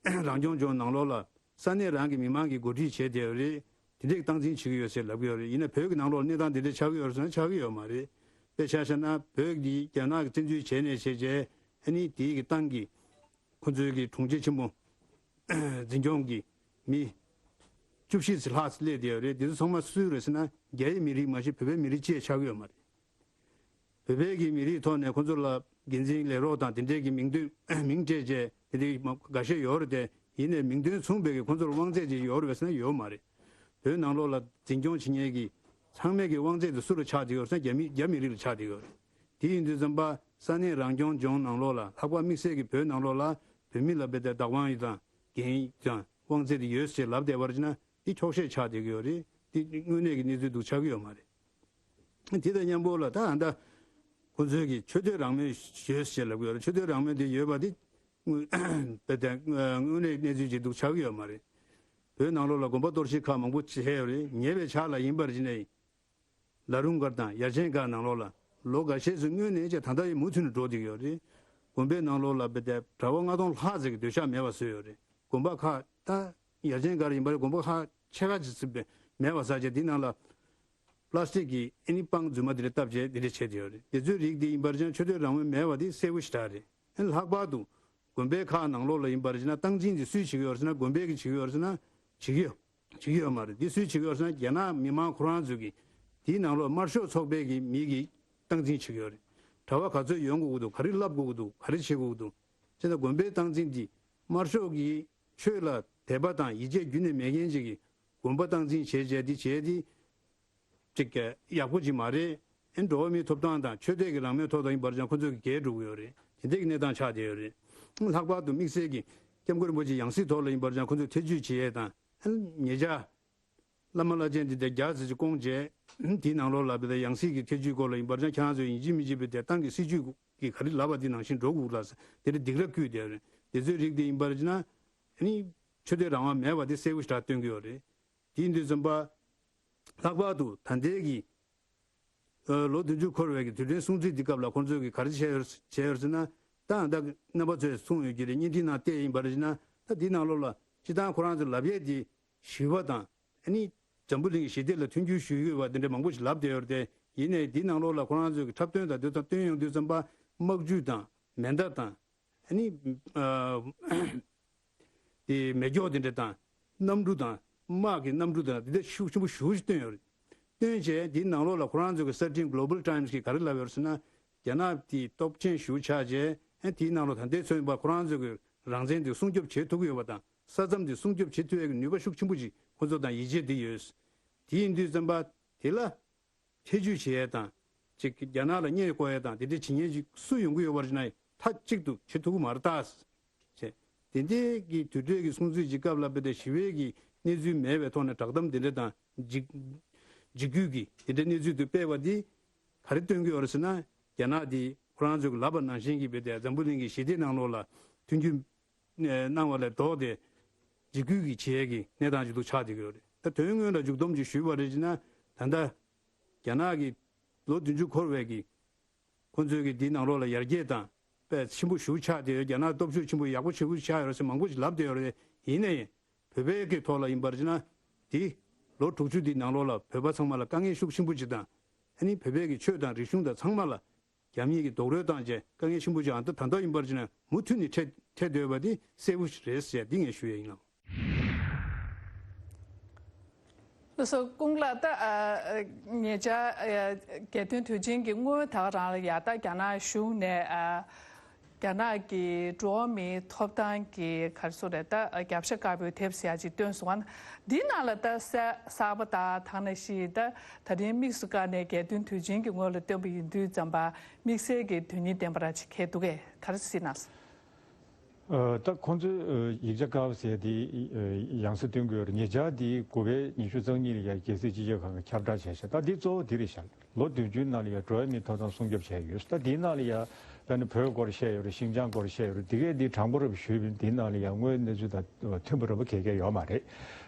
རང་སྐྱོང་ལྗོངས་ནང་ལོགས་ལ་ས་གནས་རང་གི་མི་མང་གིས་འགོ་ཁྲིད་བྱས་བསྡད་ཡོད་རེད། དེ་འདྲས་སྟངས་འཛིན་བྱེད་ཀྱི་ཡོད་ཟེར་ལབ་ཀྱི་ཡོད་རེད། ཡིན་ན་བོད་ཀྱི་ནང་ལོགས་གནས་སྟངས་དེ་འདྲས་ཆགས་ཀྱི་ཡོད་རེད་ཟེར་ན་ཆགས་ཀྱི་ཡོད་མ་རེད། དཔེ་ཆ་བཞག་ན་བོད་འདི་རྒྱ་ནག་གིས་བཙན་འཛུལ་བྱས་ནས་བྱས་རྗེས་ཨ་ནི་དེའི་གི་ཏང་གི་ཁོ་ཚོའི་གི་དྲུང་ཆེ་ཆེན་མོ་འཛིན་སྐྱོང་གི་མི་བཅུ་བཞི་ཙམ་ལྷག་ཙམ་སླེབས་བསྡད་ཡོད་རེད། དེ་ཚོ་ཚང་མ་སུ་རེད་ཟེར་ན་རྒྱའི་མི་རིགས་མ་གཞི་བོད་པའི་མི་རིགས་གཅིག་ཆགས་ཀྱི་ཡོད་མ་རེད། བོད་པའི་གི་མི་རིགས་ཐོག་ནས་ཁོ་ཚོ་ལ་འགན་འཛིན་ལས་རོགས་དང་དེ་འདྲའི་གི་མིང་འདོན་མིང་སྤྲད་བྱས་དེ་འདྲའི་འགའ་ཤས་ཡོད་རེད་དེ། ཡིན་ནའི་མིང་དོན་མཚུངས་པའི་གི་ཁོ་ཚོར་དབང་ཚད་ཅིག་ཡོད་རེད་པས་ཟེར་ན་ཡོད་མ་རེད། བོད་ནང་ལོགས་ལ་འཛིན་སྐྱོང་བྱེད་མཁན་གི་ཚང་མའི་གི་དབང་ཚད་དེ་སུ་ལ་ཆགས་བསྡད་ཡོད་ཟེར་ན་རྒྱ་མི་རྒྱ་མི་རིགས་ལ་ཆགས་བསྡད་ཡོད་རེད། དེ་ཡིན་དུས་ཙམ་པ་ས་གནས་རང་སྐྱོང་ལྗོངས་ནང་ལོགས་ལ་ལྷག་པར་དམིགས་བསལ་གྱི་བོད་ནང་ལོགས་ལ་བོད་མི་ལ་དཔེ་དེ་བདག་དབང་ཡོད་དང་འགན་ཡོད་དང་དབང་ཚད་དེ་ཡོད་ཅེས་ལབ་བསྡད་པར་བྱས་ན་འདི་འཁྱོག་བཤད་ཆགས་བསྡད་ཀྱི་ཡོད་རེད། འདི་དངོས་གནས་ཀྱི་གནས་ཚུལ་འདུག་ཆགས་ཀྱི་ཡོད་མ་རེད། དེ་དང་མཉམ་པོ་ལ་ད་ཨ་ད་ཁོ་ཚོས་ཀྱི་ཆོས་དད་རང་མོས་ཡོད་ཅེས་ལབ་ཀྱི་ཡོད་རེད། ཆོས་དད་རང་མོས་དེ་ཡོད་པ་དེ་དངོས་དེ་དེ་དངོས་གནས་གནས་ཚུལ་ཅིག་འདུག་ཆགས་ཀྱི་ཡོད་མ་རེད། བོད་ནང་ལོགས་ལ་དགོན་པ་གཏོར་བཤིག་ཁག་མང་པོ་བྱས་ཡོད་རེད། ཉེ་བའི་ཆར་ལ་ཡིན་པར་བྱས་ནས་ལ་རུང་སྒར་དང་ཡར་ཆེན་སྒར་ནང་ལོགས་ལ་ལོ་འགའ་ཤས་སུ་སྔོན་ནས་ཀྱང་ད་ལྟ་ཡང་མུ་མཐུད་ནས་འགྲོ་བསྡད་ཀྱི་ཡོད་རེད། དགོན་པའི་ནང་ལོགས་ལ་བོད་དེ་གྲྭ་པ་ལྔ་སྟོང་ལྷག་ཙམ་གྱི་སྡོད་ཤག་མེད་པ་བཟོས་ཡོད་རེད། དགོན་པ་ཁག་ད་ཡར་ཆེན་སྒར་ཡིན་པར་དགོན་པ་ཁག་ཕྱེད་ཀ་ཅིག་ཙམ་མེད་པ་བཟོས་བྱས་དེ་ནང་ལ་པ་ལ་སི་ཊིག་གི་ཨ་ནི་པང་རྫུན་མ་དེ་འདྲ་བཏབ་བྱས་དེ་འདྲ་བྱས་བསྡད་ཡོད་རེད། དེ་ཚོའི་རིགས་དེ་ཡིན་པར་བྱས་ན་ཆོས་དད་རང་མོས་མེད་པ་དེ་གསལ་པོ་ཞེ་དྲག་རེད། ཨ་ནི་ལྷག་པར་དུ་དགོན་པའི་ཁག་ནང་ལོགས་ལ་ཡིན་པར་བྱས་ན་སྟངས་འཛིན་དེ་སུས་བྱེད་ཀྱི་ཡོད་རེད་ཟེར་ན་དགོན་པས་ཀྱིས་བྱེད་ཀྱི་ཡོད་རེད་ཟེར་ན་བྱེད་ཀྱི་ཡོད་བྱེད་ཀྱི་ཡོད་མ་རེད། དེ་སུས་བྱེད་ཀྱི་ཡོད་རེད་ཟེར་ན་རྒྱ་ནག་མི་མང་ཁོ་རང་ཚོས་ཀྱིས་དེའི་ནང་ལོགས་དམར་ཤོག་ཚོགས་པའི་གི་མི་གིས་སྟངས་འཛིན་བྱེད་ཀྱི་ཡོད་རེད། གྲྭ་པ་ག་ཚོད་ཡོང་དགོས་ཀྱི་འདུག་ག་རེ་བསླབ་དགོས་ཀྱི་འདུག་ག་རེ་བྱེད་དགོས་ཀྱི་འདུག་ཅེས་དང་དགོན་པའི་སྟངས་འཛིན་དེ་དམར་ཤོག་གི་ཆོས་ལ་དད་པ་དང་ཡིད་ཆེས་རྒྱུན་ནས་མེད་མཁན་ཅིག་གིས་དགོན་པ་སྟངས་འཛིན་བྱས་བྱས་དེ་བྱས་དེ་ཅིག་ཡག་པོ་ཅིག་མ་རེད། ཨེ་འགྲོ་བ་མིའི་ཐོབ་ཐང་དང་ཆོས་དད་ཀྱི་རང་མོས་ཐོག་ཏུ་ཡིན་པར་ཀྱང་ཁོ་ཚོས་ཀྱི་འགལ་འགྲོ་གི་ཡོད་རེད། དེ་འདྲའི་གི་གནས་སྟངས་ཆགས་བསྡད་ཡོད་རེད། ལྷག་པར་དུ་དམིགས་བསལ་གྱི་སྐྱབས་མགོན་རིན་པོ་ཆེའི་ཡང་སྲིད་ཐོག་ལ་ཡིན་པར་ཀྱང་ཁོ་ཚོས་ཐེ་བྱུས་བྱེད་ཡས་དང་ཨེ་ཉེ་ཆར་བླ་མ་བླ་ཆེན་འདི་དེ་རྒྱ་ཟེར་གྱི་བསྐོངས་རྗེས་དེའི་ནང་ལོགས་ལ་བི་དེ་ཡང་སྲིད་ཀྱི་ཐེ་བྱུས་སྐོར་ལ་ཡིན་པར་ཀྱང་ཁྱེད་རང་ཚོས་ཡིན་གཅིག་མིན་གཅིག་བི་དེ་ཏང་གི་སྲིད་ཇུས་ཀྱི་ག་རེ་ལབ་པ་འདི་ནང་བཞིན་འགྲོ་དགོས་ལ་དེ་འདྲ་སྡིགས་ར་བསྐུལ་བསྡད་ཡོད་རེད། དེ་ཚོའི་རིགས་དེ་ཡིན་པར་ཀྱང་ཨ་ནི་ཆོས་དད་རང་དབང་མེད་པ་དེ་གསལ་པོ་ཞེ་དྲག་སྟོན་གྱི་ཡོད་རེད། དེ་ཡིན་དུས་ཙམ་པ། ལྷག་པར་དུ་ད་ལྟའི་གི་ཨ་ལོ་བདུན་ཅུ་འཁོར་བའི་གི་དུས་དྲན་སྲུང་བརྩི་འདི་སྐབས་ལ་ཁོང་ཚོས་གི་ག་རེ་བྱས་ཡོད་བྱས་ཡོད་ཟེར་ན། ད་ད་རྣམ་པ་ཚོས་གསུངས་ཡོད་ཀྱི་རེད། བརྙན་འཕྲིན་ནང་བལྟས་ཡིན་པར་བྱས་ན་ད་འདི་ནང་ལོགས་ལ་སྤྱི་བཏང་ཁོ་རང་ཚོའི་ལབ་ཡས་འདི་ཞི་བ་དང་ཨ་ནི་འཛམ་བུ་གླིང་གི་ཞི་བདེ་ལ་མཐུན་འགྱུར་ཞུ་གི་ཡོད་པ་འདི་འདྲ་མང་པོ་ཞིག་ལབ་བསྡད་ཡོད་རེད་དེ། ཡིན་ནའི་འདི་ནང་ལོགས་ལ་ཁོ་རང་ཚོའི་གི་འཁྲབ་སྟོན་དང་དེ་ཚོ་སྟོན་ཡོང་དུས་ཙམ་པ་དམག་ཇུས་དང་མེ་མདའ་དང་ཨ་ནི་ཨ་དེ་མེ་སྒྱོགས་དེ་འདྲ་དང་གནམ་གྲུ་དང་དམག་གི་གནམ་གྲུ་དང་དེ་འདྲ་ཤུགས་ཆེན་པོ་ཞེ་པོ་ཅིག་སྟོན་ཡོད་རེད། སྟོན་བྱས་འདིའི་ནང་ལོགས་ལ་ཁོ་རང་ཚོའི་གི་གསར་འཕྲིན་Global Times གིས་ག་རེ་ལབ་ཡོད་རེད་ཟེར་ན། རྒྱ་ནག་དེ་སྟོབས་ཆེན་ཞེ་པོ་ཆགས་བྱས་ཨ་དེའི་ནང་ལོགས་ད་ལྟའི་ཚོད་ཡིན་པ་ཁོ་རང་ཚོའི་གི་རང་བཙན་དེ་སྲུང་སྐྱོབ་བྱེད་ཐུབ་ཀྱི་ཡོད་པ་དང་ས་མཚམས་དེ་སྲུང་སྐྱོབ་བྱེད་ཐུབ་ཡས་ཀྱི་ནུས་པ་ཤུགས་ཆེན་པོ་ཅིག་ཁོ་ཚོ་དང་ཡིད་ཆེས་དེ་ཡོད། དེ་ཡིན་དུས་ཙམ་པ་དེ་ལ་ཐེ་ཇུས་བྱེད་ཡས་དང་ཅིག་རྒྱ་ནག་ལ་བརྙས་བཀོད་ཡས་དང་དེ་འདྲ་བྱེད་མཁན་ཅིག་སུ་ཡོང་གི་ཡོད་པ་རེད་ན་མཐའ་གཅིག་ཏུ་བྱེད་ཐུབ་ཀྱི་མ་རེད་ད། བྱས། དེ་འདྲའི་གི་དུས་ཚོད་ཀྱི་སྲུང་བརྩི་གྱི་སྐབས་ལ་དཔེ་དེ་ཞི་བའི་གི་གནས་ཚུལ་མེད་པའི་ཐོག་ནས་བསྒྲགས་གཏམ་དེ་འདྲ་དང་འཇིགས་འཇིགས་སྐུལ་གྱི་དེ་འདྲའི་གནས་ཚུལ་དུ་སྤེལ་བ་འདི་ག་རེ་སྟོན་གྱི་ཡོད་རེད་ཟེར་ན། རྒྱ་ནག་འདི་ཁོ་རང་ཚོས་ལབ་པ་ནང་བཞིན་གྱི་དཔེ་དེ་འཛམ་བུ་གླིང་གི་ཞི་བདེའི་ནང་ལོགས་ལ་མཐུན་འགྱུར་གནང་བ་ལས་ལྡོག་སྟེ་འཇིགས་སྐུལ་གྱི་བྱེད་ཡས་ཀྱི་གནས་སྟངས་ཅིག་ཏུ་ཆགས་བསྡད་ཀྱི་ཡོད་རེད། ད་དོན་དངོས་ལ་མཇུག་སྡོམ་ཅིག་ཞུས་པ་རེད་ཅེ་ན། ད་ལྟ་རྒྱ་ནག་གི་ལོ་བདུན་ཅུ་འཁོར་བའི་གི་ཁོ་ཚོས་ཀྱི་འདིའི་ནང་ལོགས་ལ་ཡར་རྒྱས་དང་དཔེ་ཆེན་པོ་ཞེ་པོ་ཆགས་བསྡད་ཡོད། རྒྱ་ནག་སྟོབས་ཤུགས་ཆེན་པོ་ཡག་པོ་ཞེ་པོ་ཆགས་ཡོད་རེད་ཟེར་མང་པོ་ཞིག་ལབ་བསྡད་ཡོད་རེད། ཡིན་ནའི་བོད་པའི་གི་ཐོག་ལ་ཡིན་པར་བྱས་ན་འདི་ལོ་དྲུག་ཅུ་འདིའི་ནང་ལོགས་ལ་བོད་པ་ཚང་མ་ལ་དཀའ་ངལ་ཤུགས་ཆེན་པོ་ཅིག་དང་ཨ་ནི་བོད་པའི་གི་ཆོས་དང་རིག་གཞུང་དང་ཚང་མ་ལ་རྒྱ་མིས་ཀྱི་རྡོག་རོལ་བཏང་བྱས་དཀའ་ངལ་ཆེན་པོ་ཅིག་ཨང་ད་ད་ལྟ་ཡིན་པར་བྱས་ན་མུ་མཐུད་ནས་འཕྲད་འཕྲད་སྡོད་པ་འདི་གསལ་པོ་ཞིག་རེད་ཟེར་འདི་ངས་ཞུ་ཡས་ཡིན་ལགས། ལགས་སོ། ཀུན་ལགས་ད་ཨ་ཨ་ཉེ་ཆར་ཨ་རྒྱལ་སྟོན་དུས་ཆེན་གྱི་སྔོན་ད་ག་རང་ལ་ཡ་ད་རྒྱ་ནག་གཞུང་ནས་ཨ་རྒྱ་ནག་གི་འགྲོ་བ་མིའི་ཐོབ་ཐང་གི་ག་རེ་ཟེར་རེད་ད་ཨ་རྒྱབ་ཤ་དཀར་པོའི་དེབ་ཟེར་ཡ་ཅིག་བཏོན་སོང་ཨ། འདི་ནང་ལ་ད་གསར་གསར་པ་དང་ད་ནང་བཞིན་ད་ད་རིང་དམིགས་སུ་བཀར་ནས་རྒྱལ་སྟོན་དུས་ཆེན་གྱི་སྔོན་ལ་བཏོན་པ་ཡིན་དུས་ཙམ་པ་དམིགས་བསལ་གྱི་དོན་སྙིང་ལྡན་པ་ར་ཅིག་གལ་འདུག་གས། ག་རེ་གཟིགས་གནང་སོང་། ཨ་ད་ཁོང་ཚོས་ཨ་ཡིག་ཆ་དཀར་པོ་ཟེར་དེ་ཨ་ཡང་སེ་བཏོན་དགོས་རེད། ཉེ་ཆར་དེ་དགུ་པའི་ཉི་ཤུ་རྩ་གཉིས་ལ་ཡ་རྒྱལ་སྲིད་སྤྱི་ཁྱབ་ཁང་གིས་ཁྱབ་བསྒྲགས་བྱས་ཤག་ད་འདི་གཙོ་བོ་འདི་རེད་ཤག་ལོ་བདུན་ཅུའི་ནང་ལ་ཡ་འགྲོ་བ་མིའི་ཐོབ་ཐང་སྲུང་སྐྱོབ་བྱས་ཡོད། ད་འདིའི་ནང་ལ་ཡ་དཔེར་ན་བོད་སྐོར་བཤད་ཡོད་རེད། ཤིན་ཅང་སྐོར་བཤད་ཡོད་རེད། འདི་གས་འདི་དྲང་པོ་རེད་པ་ཞུས་པ་ཡིན། འདིའི་ནང་ལ་ཡ་དངོས་གནས་ཚུལ་དང་མཐུན་པ་རེད་པ་ག་གས་ཡོད་མ་རེད།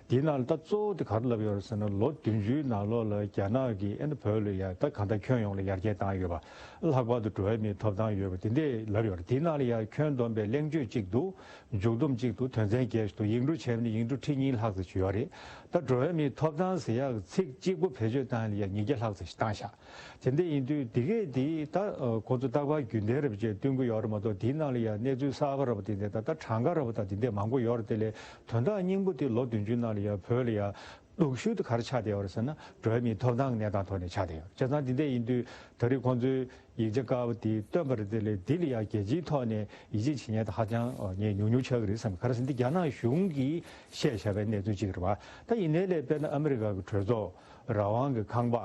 འདིའི་ནང་ལ་ད་གཙོ་བོ་དེ་ག་རེ་ལབ་ཡོད་རེད་ཟེར་ན། ལོ་བདུན་ཅུའི་ནང་ལོགས་ལ་རྒྱ་ནག་གིས་ཨ་ནི་བོད་ལ་ཡ་ད་གང་ལྟར་ཁྱོན་ཡོངས་ལ་ཡར་རྒྱས་བཏང་ཡོད་པ། ལྷག་པར་དུ་འགྲོ་བ་མིའི་ཐོབ་ཐང་ཡོད་པ་དེ་འདྲས་ལབ་ཡོད་རེད། དེའི་ནང་ལ་ཡ་ཁྱོན་བསྡོམས་པའི་གླེང་བརྗོད་གཅིག་འདུག་མཇུག་སྡོམ་གཅིག་འདུག་དོན་ཚན་བརྒྱད་ཞིག་འདུག་ཡིག་འབྲུ་བྱས་པ་ནི་ཡིག་འབྲུ་ཁྲི་གཉིས་ལྷག་ཙམ་ཞིག་ཡོད་རེད། ད་འགྲོ་བ་མིའི་ཐོབ་ཐང་ཟེར་ཡག་ཚིག་གཅིག་པོ་བེད་སྤྱོད་བཏང་ཡ་ལ་ཡ་ཉིས་བརྒྱ་ལྷག་ཙམ་ཞིག་བཏང་ཤག་དེ་འདྲ་ཡིན་དུས་འདི་གས་འདི་ད་ཁོང་ཚོ་རྟག་པར་རྒྱུན་ལྡན་རེད་པ་ཅེས་སྟོན་གྱི་ཡོད་རེད་མ་གཏོགས། འདིའི་ནང་ལ་ཡ་གནས་ཚུལ་གསར་པ་རེད་པ་དེ་འདྲ་ད་ད་གྲངས་ཀ་རེད་པ་ད་དེ་འདྲས་མང་པོ་ཡོད་རེད། དེ་ལས་དོན་དག་སྙིང་པོ་དེ་ལོ་བདུན་ཅུའི་ནང་ལ་ཡ་བོད་ལ་ཡ་སྡུག་ཤོས་དེ་ག་རེ་ཆགས་བསྡད་ཡོད་རེད་ཟེར་ན། འགྲོ་བ་མིའི་ཐོབ་ཐང་གི་གནས་སྟངས་ཐོག་ནས་ཆགས་བསྡད་ཡོད་རེད། བྱས་ཙང་འདི་འདྲ་ཡིན་དུས་ད་རེས་ཁོང་ཚོས་ཡིག་ཆ་དཀར་པོ་དེ་བཏོན་པ་རེད། དེ་ལས་འདི་ལ་ཡང་རྒྱལ་སྤྱིའི་ཐོག་ནས་ཡིད་ཆེས་བྱེད་མཁན་དེ་ཧ་ཅང་ངས་ཉུང་ཉུང་ཆགས་ཀྱི་རེད་བསམ་གྱི། ག་རེ་ཟེར་ན་འདི་རྒྱ་ནག་གཞུང་གིས་བཤད་བཞག་པའི་གནས་ཚུལ་ཅིག་རེད་པ། ད་ཡིན་ནའི་ལས་དཔེར་ན་ཨ་མི་རི་ཀ་གི་གྲོས་ཚོགས་རང་དབང་གི་ཁང་པ་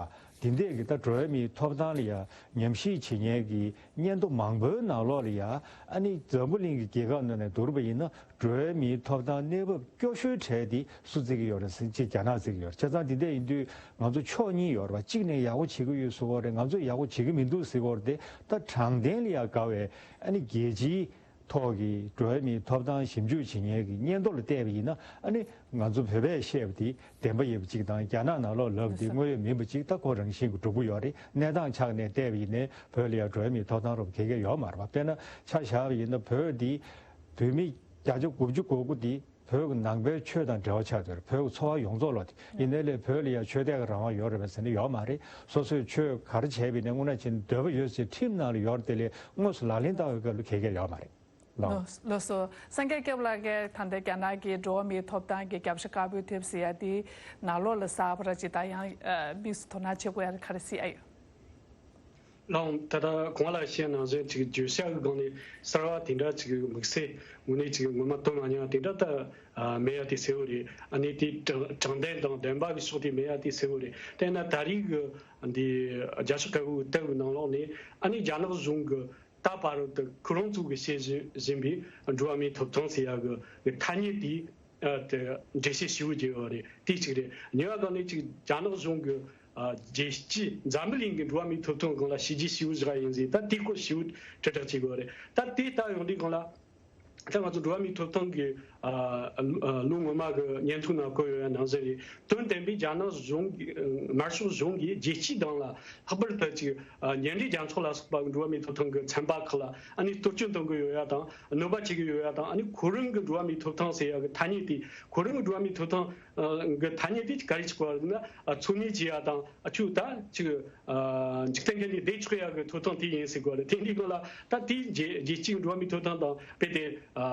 འདི་འདྲས་ཀྱི་ད་འགྲོ་བ་མིའི་ཐོབ་ཐང་ལ་ཡང་ཉམས་ཞིབ་བྱེད་མཁན་གྱི་སྙན་ཐོ་མང་པོའི་ནང་ལོགས་ལ་ཡང་ཨ་ནི་འཛམ་བུ་གླིང་གི་རྒྱལ་ཁབ་ནང་ནས་བསྡུར་བ་ཡིན་ན། འགྲོ་བའི་མིའི་ཐོབ་ཐང་གནས་བབ་སྐྱོ་ཤོས་གྲས་དེ་སུ་བརྩི་གི་ཡོད་རེད་ཟེར་ན་ཅིག་རྒྱ་ནག་བརྩི་གི་ཡོད་རེད། བྱས་ཙང་འདི་འདྲ་ཡིན་དུས་ང་ཚོ་ཕྱོགས་གཉིས་ཡོད་རེད་པ། གཅིག་ནས་ཡག་པོ་བྱེད་ཀྱི་ཡོད་ཟེར་གྱི་ཡོད་རེད། ང་ཚོས་ཡག་པོ་བྱེད་ཀྱི་མི་འདུག་ཟེར་གྱི་ཡོད་རེད་དེ། ད་དྲང་བདེན་ལ་ཡང་དགའ་བའི་ཨ་ནི་རྒྱལ་སྤྱིའི་ཐོག་གི་འགྲོ་བའི་མིའི་ཐོབ་ཐང་ཞིབ་འཇུག་བྱེད་མཁན་གྱི་སྙན་ཐོ་ལ་བལྟས་པ་ཡིན་ན། ཨ་ནི་ང་ཚོ་བོད་པས་བཤད་པ་དེ་བདེན་པ་ཡོད་པ་གཅིག་དང་། རྒྱ་ནག་ནང་ལོགས་ལབ་པ་དེ་དངོས་ཡོད་མིན་པ་གཅིག་ད་ཁོ་རང་བཞིན་གྱིས་གྲུབ་ཀྱི་ཡོད་རེད། གནས་སྟངས་ཆ་ནས་བལྟས་པ་ཡིན་ནའི་བོད་ལ་ཡང་འགྲོ་བའི་མིའི་ཐོབ་ཐང་རོབ་ག་གེ་ཡོད་མ་རེད་པ། དཔེར་ན་ཆ་བཞག་པ་ཡིན་ན་བོད་འདི་བོད་མི་བརྒྱ་ཆ་དགུ་བཅུ་གོ་དགུ་འདི་བོད་ཀྱི་ནང་པའི་ཆོས་དང་འབྲེལ་བ་ཆགས་བསྡད་རེད། བོད་ཀྱི་འཚོ་བ་ཡོངས་རྫོགས་ལ་དེ་ཡིན་ནའི་ལས་བོད་ལ་ཡང་ཆོས་དད་ཀྱི་རང་དབང་ཡོད་རེད་པས་ཟེར་ན་ཡོད་མ་རེད། སོ་སོས་ཆོས་ག་རེ་བྱས་པ་ཡིན་ནའི་དངོས་གནས་བྱས་ན་འདོད་པ་ཡོད་ཟེར་ཁྲིམས་ནང་ལ་ཡོད་རེད། དེ་ལས་དངོས་སུ་ལག་ལེན་བསྟར་བའི་སྐབས་ལ་ག་གེ་ཡོད་མ་རེད། ལགས། ལགས་ལགས་སོ། སངས་རྒྱས་སྐྱབས་ལགས་ཀྱིས་ད་ལྟ་རྒྱ་ནག་གི་འགྲོ་བ་མིའི་ཐོབ་ཐང་གི་རྒྱབ་ཤ་དཀར་པོའི་དེབ་ཟེར་ཡ་དེའི་ནང་ལོགས་ལ་གསར་པ་ར་ཅིག་དང་ཡང་ཨ་དམིགས་སུ་དོ་སྣང་བྱེད་དགོས་ཡ་ག་རེ་གཟིགས་ཨ་ཡོད། ལགས། ད་ལྟ་གོང་ལ་བཤད་ནང་བཞིན་ཅིག་བརྗོད་བྱ་གི་སྒང་ནས་གསར་བ་དེ་འདྲ་ཅིག་དམིགས་བསལ་དངོས་གནས་ཅིག་ངོ་མ་སྟོན་མ་མྱོང་བ་དེ་འདྲ་ད་ཨ་མེད་ཡ་དེ་གསལ་བོ་རེད། ཨ་ནི་དེ་དྲང་དྲང་བདེན་དང་བདེན་པ་གི་ཕྱོགས་དེ་མེད་ཡ་དེ་གསལ་བོ་རེད། དེས་ན་ད་རེས་གི་འདི་རྒྱབ་ཤ་དཀར་པོའི་དེབ་གི་ནང་ལོགས་ནས་ཨ་ནི་རྒྱ་ནག་གཞུང་གི་ད་བར་དུ་ཁོ་རང་ཚོ་གི་བཤད་བཞིན་བཞིན་པའི་འགྲོ་བ་མིའི་ཐོབ་ཐང་ཟེར་ཡ་གི་ཐ་སྙད་དེ་ཨ་དེ་འགྲེལ་བཤད་ཞིབ་པོ་བརྒྱབ་ཡོད་རེད། དེ་གཅིག་རེད། གཉིས་པ་གང་ནས་ཅིག་རྒྱ་ནག་གཞུང་གི་ཨ་རྒྱལ་སྤྱི་འཛམ་བུ་གླིང་གི་འགྲོ་བ་མིའི་ཐོབ་ཐང་སྒང་ལ་བྱས་རྗེས་ཞེ་པོ་བཞག་ཡིན་ཟེར། ད་དེའི་སྐོར་ཞེ་པོ་དྲིལ་བསྒྲགས་བྱེད་དགོས་རེད། ད་དེ་ལྟ་ཡོང་དུས་སྒང་ལ་ད་ང་ཚོ་འགྲོ་བ་མིའི་ཐོབ་ཐང་གི་ ཨ་ཨ་ལོ་སྔོན་མ་གི་བརྙན་ཐུང་ནང་བཀོད་ཡོད་ཡ་ནང་བཞིན་རེད། དོན་དམ་པའི་རྒྱ་ནག་གཞུང་གི་ཨ་དམར་ཤོག་གཞུང་གིས་རྒྱལ་སྤྱིའི་སྒང་ལ་ལྷག་པར་དུ་ཅིག་ཨ་མཉམ་འབྲེལ་རྒྱལ་ཚོགས་ལ་སོགས་པ་འགྲོ་བ་མིའི་ཐོབ་ཐང་གི་ཚན་པ་ཁག་ལ་ཨ་ནི་གཏོར་སྐྱོན་གཏོང་གི་ཡོད་ཡ་དང་གནོད་པ་བྱེད་ཀྱི་ཡོད་ཡ་དང་། ཨ་ནི་ཁོ་རང་གི་འགྲོ་བ་མིའི་ཐོབ་ཐང་ཟེར་ཡ་གི་ཐ་སྙད་དེ། ཁོ་རང་གི་འགྲོ་བ་མིའི་ཐོབ་ཐང་ཨ་གི་ཐ་སྙད་དེ་ག་རེ་ཆགས་པ་རེད་ན། ཨ་འཚོ་གནས་བྱེད་ཡ་དང་། ཨ་ཆུ་ད་ཅིག་ཨ་འཇིག་རྟེན་ཁམས་ནས་བསྡད་ཆོག་ཡ་གི་ཐོབ་ཐང་དེ་ཡིན་ཟེར་གོ་རེད། དེ་འདི་སྒང་ལ་ད་དེ་རྒྱལ་རྒྱལ་སྤྱིའི་འགྲོ་བ་མིའི་ཐོབ་ཐང་དང་རྦད་དེ་ཨ་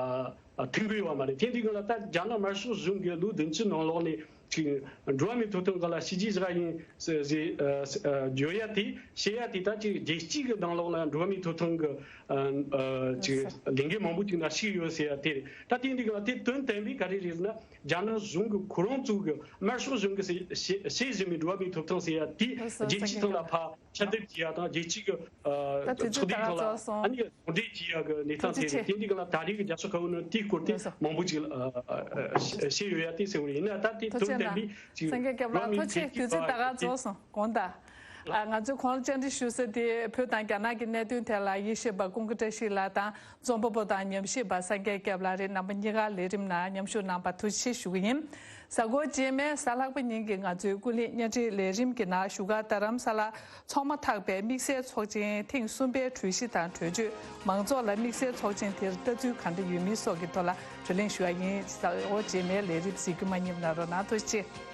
ཨ་མཐུན་གི་ཡོད་པ་མ་རེད། དེ་འདི་སྒང་ལ་ད་རྒྱ་ནག་དམར་ཤོག་གཞུང་གིས་ལོ་བདུན་ཅུ་ནང་ལོགས་ནས་ཅིག་འགྲོ་བ་མིའི་ཐོབ་ཐང་སྒང་ལ་བྱས་རྗེས་བཞག་ཡིན་ཟེར་ཟེར་ཨ་ཨ་བརྗོད་ཡ་དེ། བཤད་ཡ་དེ་ད་ཅིག་རྒྱལ་སྤྱིའི་གི་ནང་ལོགས་ལ་འགྲོ་བ་མིའི་ཐོབ་ཐང་གི་ཨ་ཨ་ཅིག་ལས་འགུལ་མང་པོ་ཅིག་ནང་ཞུགས་ཡོད་ཟེར་ཡ་དེ་རེད། ད་དེ་འདི་སྒང་ལ་དེ་དོན་དམ་པའི་ག་རེ་རེད་ཟེར་ན། རྒྱ་ནག་གཞུང་གི་ཁོ་རང་ཚོ་གི་དམར་ཤོག་གཞུང་གི་བྱེད་བྱེད་བྱེད་བཞིན་པའི་འགྲོ་བ་མིའི་ཐོབ་ཐང་ཟེར་ཡ་དེ་ལགས་སོ། རྒྱལ་སྤྱིའི་ཐོག་ལ་ཕར་ཁྱབ་གདལ་བྱེད་ཡ་དང་། རྒྱལ་སྤྱིའི་གི་ད་དུས་ཚོད་ཚོགས་སྡེའི་ད་ག་ཐོག་ལ་ཚོགས་སོང་། ཨ་ནི་ཟུང་འབྲེལ་བྱེད་ཡ་གི་གནས་སྟངས་དེ་རེད། དེ་འདི་སྒང་ལ་ད་རེས་ཀྱི་རྒྱལ་སྤྱིའི་ཁ་བོ་ནི་དེའི་སྐོར་དེ་ལགས་སོ། མང་པོ་ཅིག་ཨ་ཨ་བཤད་ཡོད་ཡ་དེ་ཟེར་བ་རེད། ཡིན་ན་ད་དེ་ཐུགས་རྗེ་དོན་དམ་གནང་། པའི་ཅིག་སངས་རྒྱས་སྐྱབས་ལགས་ཐུགས་རྗེ་ཆེ། དུས་ཚོད་ད་ག་ཚོགས་སོང་། དགོངས་དག་ཨ་ང་ཚོས་ཁོང་ལ་བཅར་འདྲི་ཞུ་ས་དེ་བོད་དང་རྒྱ་ནག་གི་གནད་དོན་ཐད་ལ་དབྱེ་ཞིབ་པ་ཀུན་དགའ་བཀྲ་ཤིས་ལགས་དང་རྩོམ་པ་པོ་དང་ཉམས་ཞིབ་པ་སངས་རྒྱས་སྐྱབས་ལགས་རེད། རྣམ་པ་གཉིས་ཀ་ལས་རིམ་ནང་མཉམ་ཞུགས་གནང་བར་ཐུགས་རྗེ་ཆེ་ཞུ་གི་ཡིན། གཟའ་འཁོར་རྗེས་མའི་གཟའ་ལྷག་པ་ཉིན་གྱི་ང་ཚོའི་ཀུན་གླེང་བརྙན་འཕྲིན་ལས་རིམ་གྱི་ནང་བཞུགས་སྒར་རྡ་རམ་ས་ལར་ཚོགས་མ་ཐག་པའི་དམིགས་བསལ་ཚོགས་ཆེན་ཐེངས་གསུམ་པའི་གྲོས་གཞི་དང་གྲོས་ཆོད། མང་ཚོགས་ལ་དམིགས་བསལ་ཚོགས་ཆེན་དེར་ལྟ་ཚུལ་ག་འདྲ་ཡོད་མིན་སོགས་ཀྱི་ཐོག་ལ་བགྲོ་གླེང་ཞུ་བ་ཡིན། གཟའ་འཁོར་རྗེས་མའི་ལས་རིམ་གཟིགས་རྒྱུ་མ་བསྙེལ་གནང་རོགས་གནང་། ཐུགས་རྗེ་ཆེ།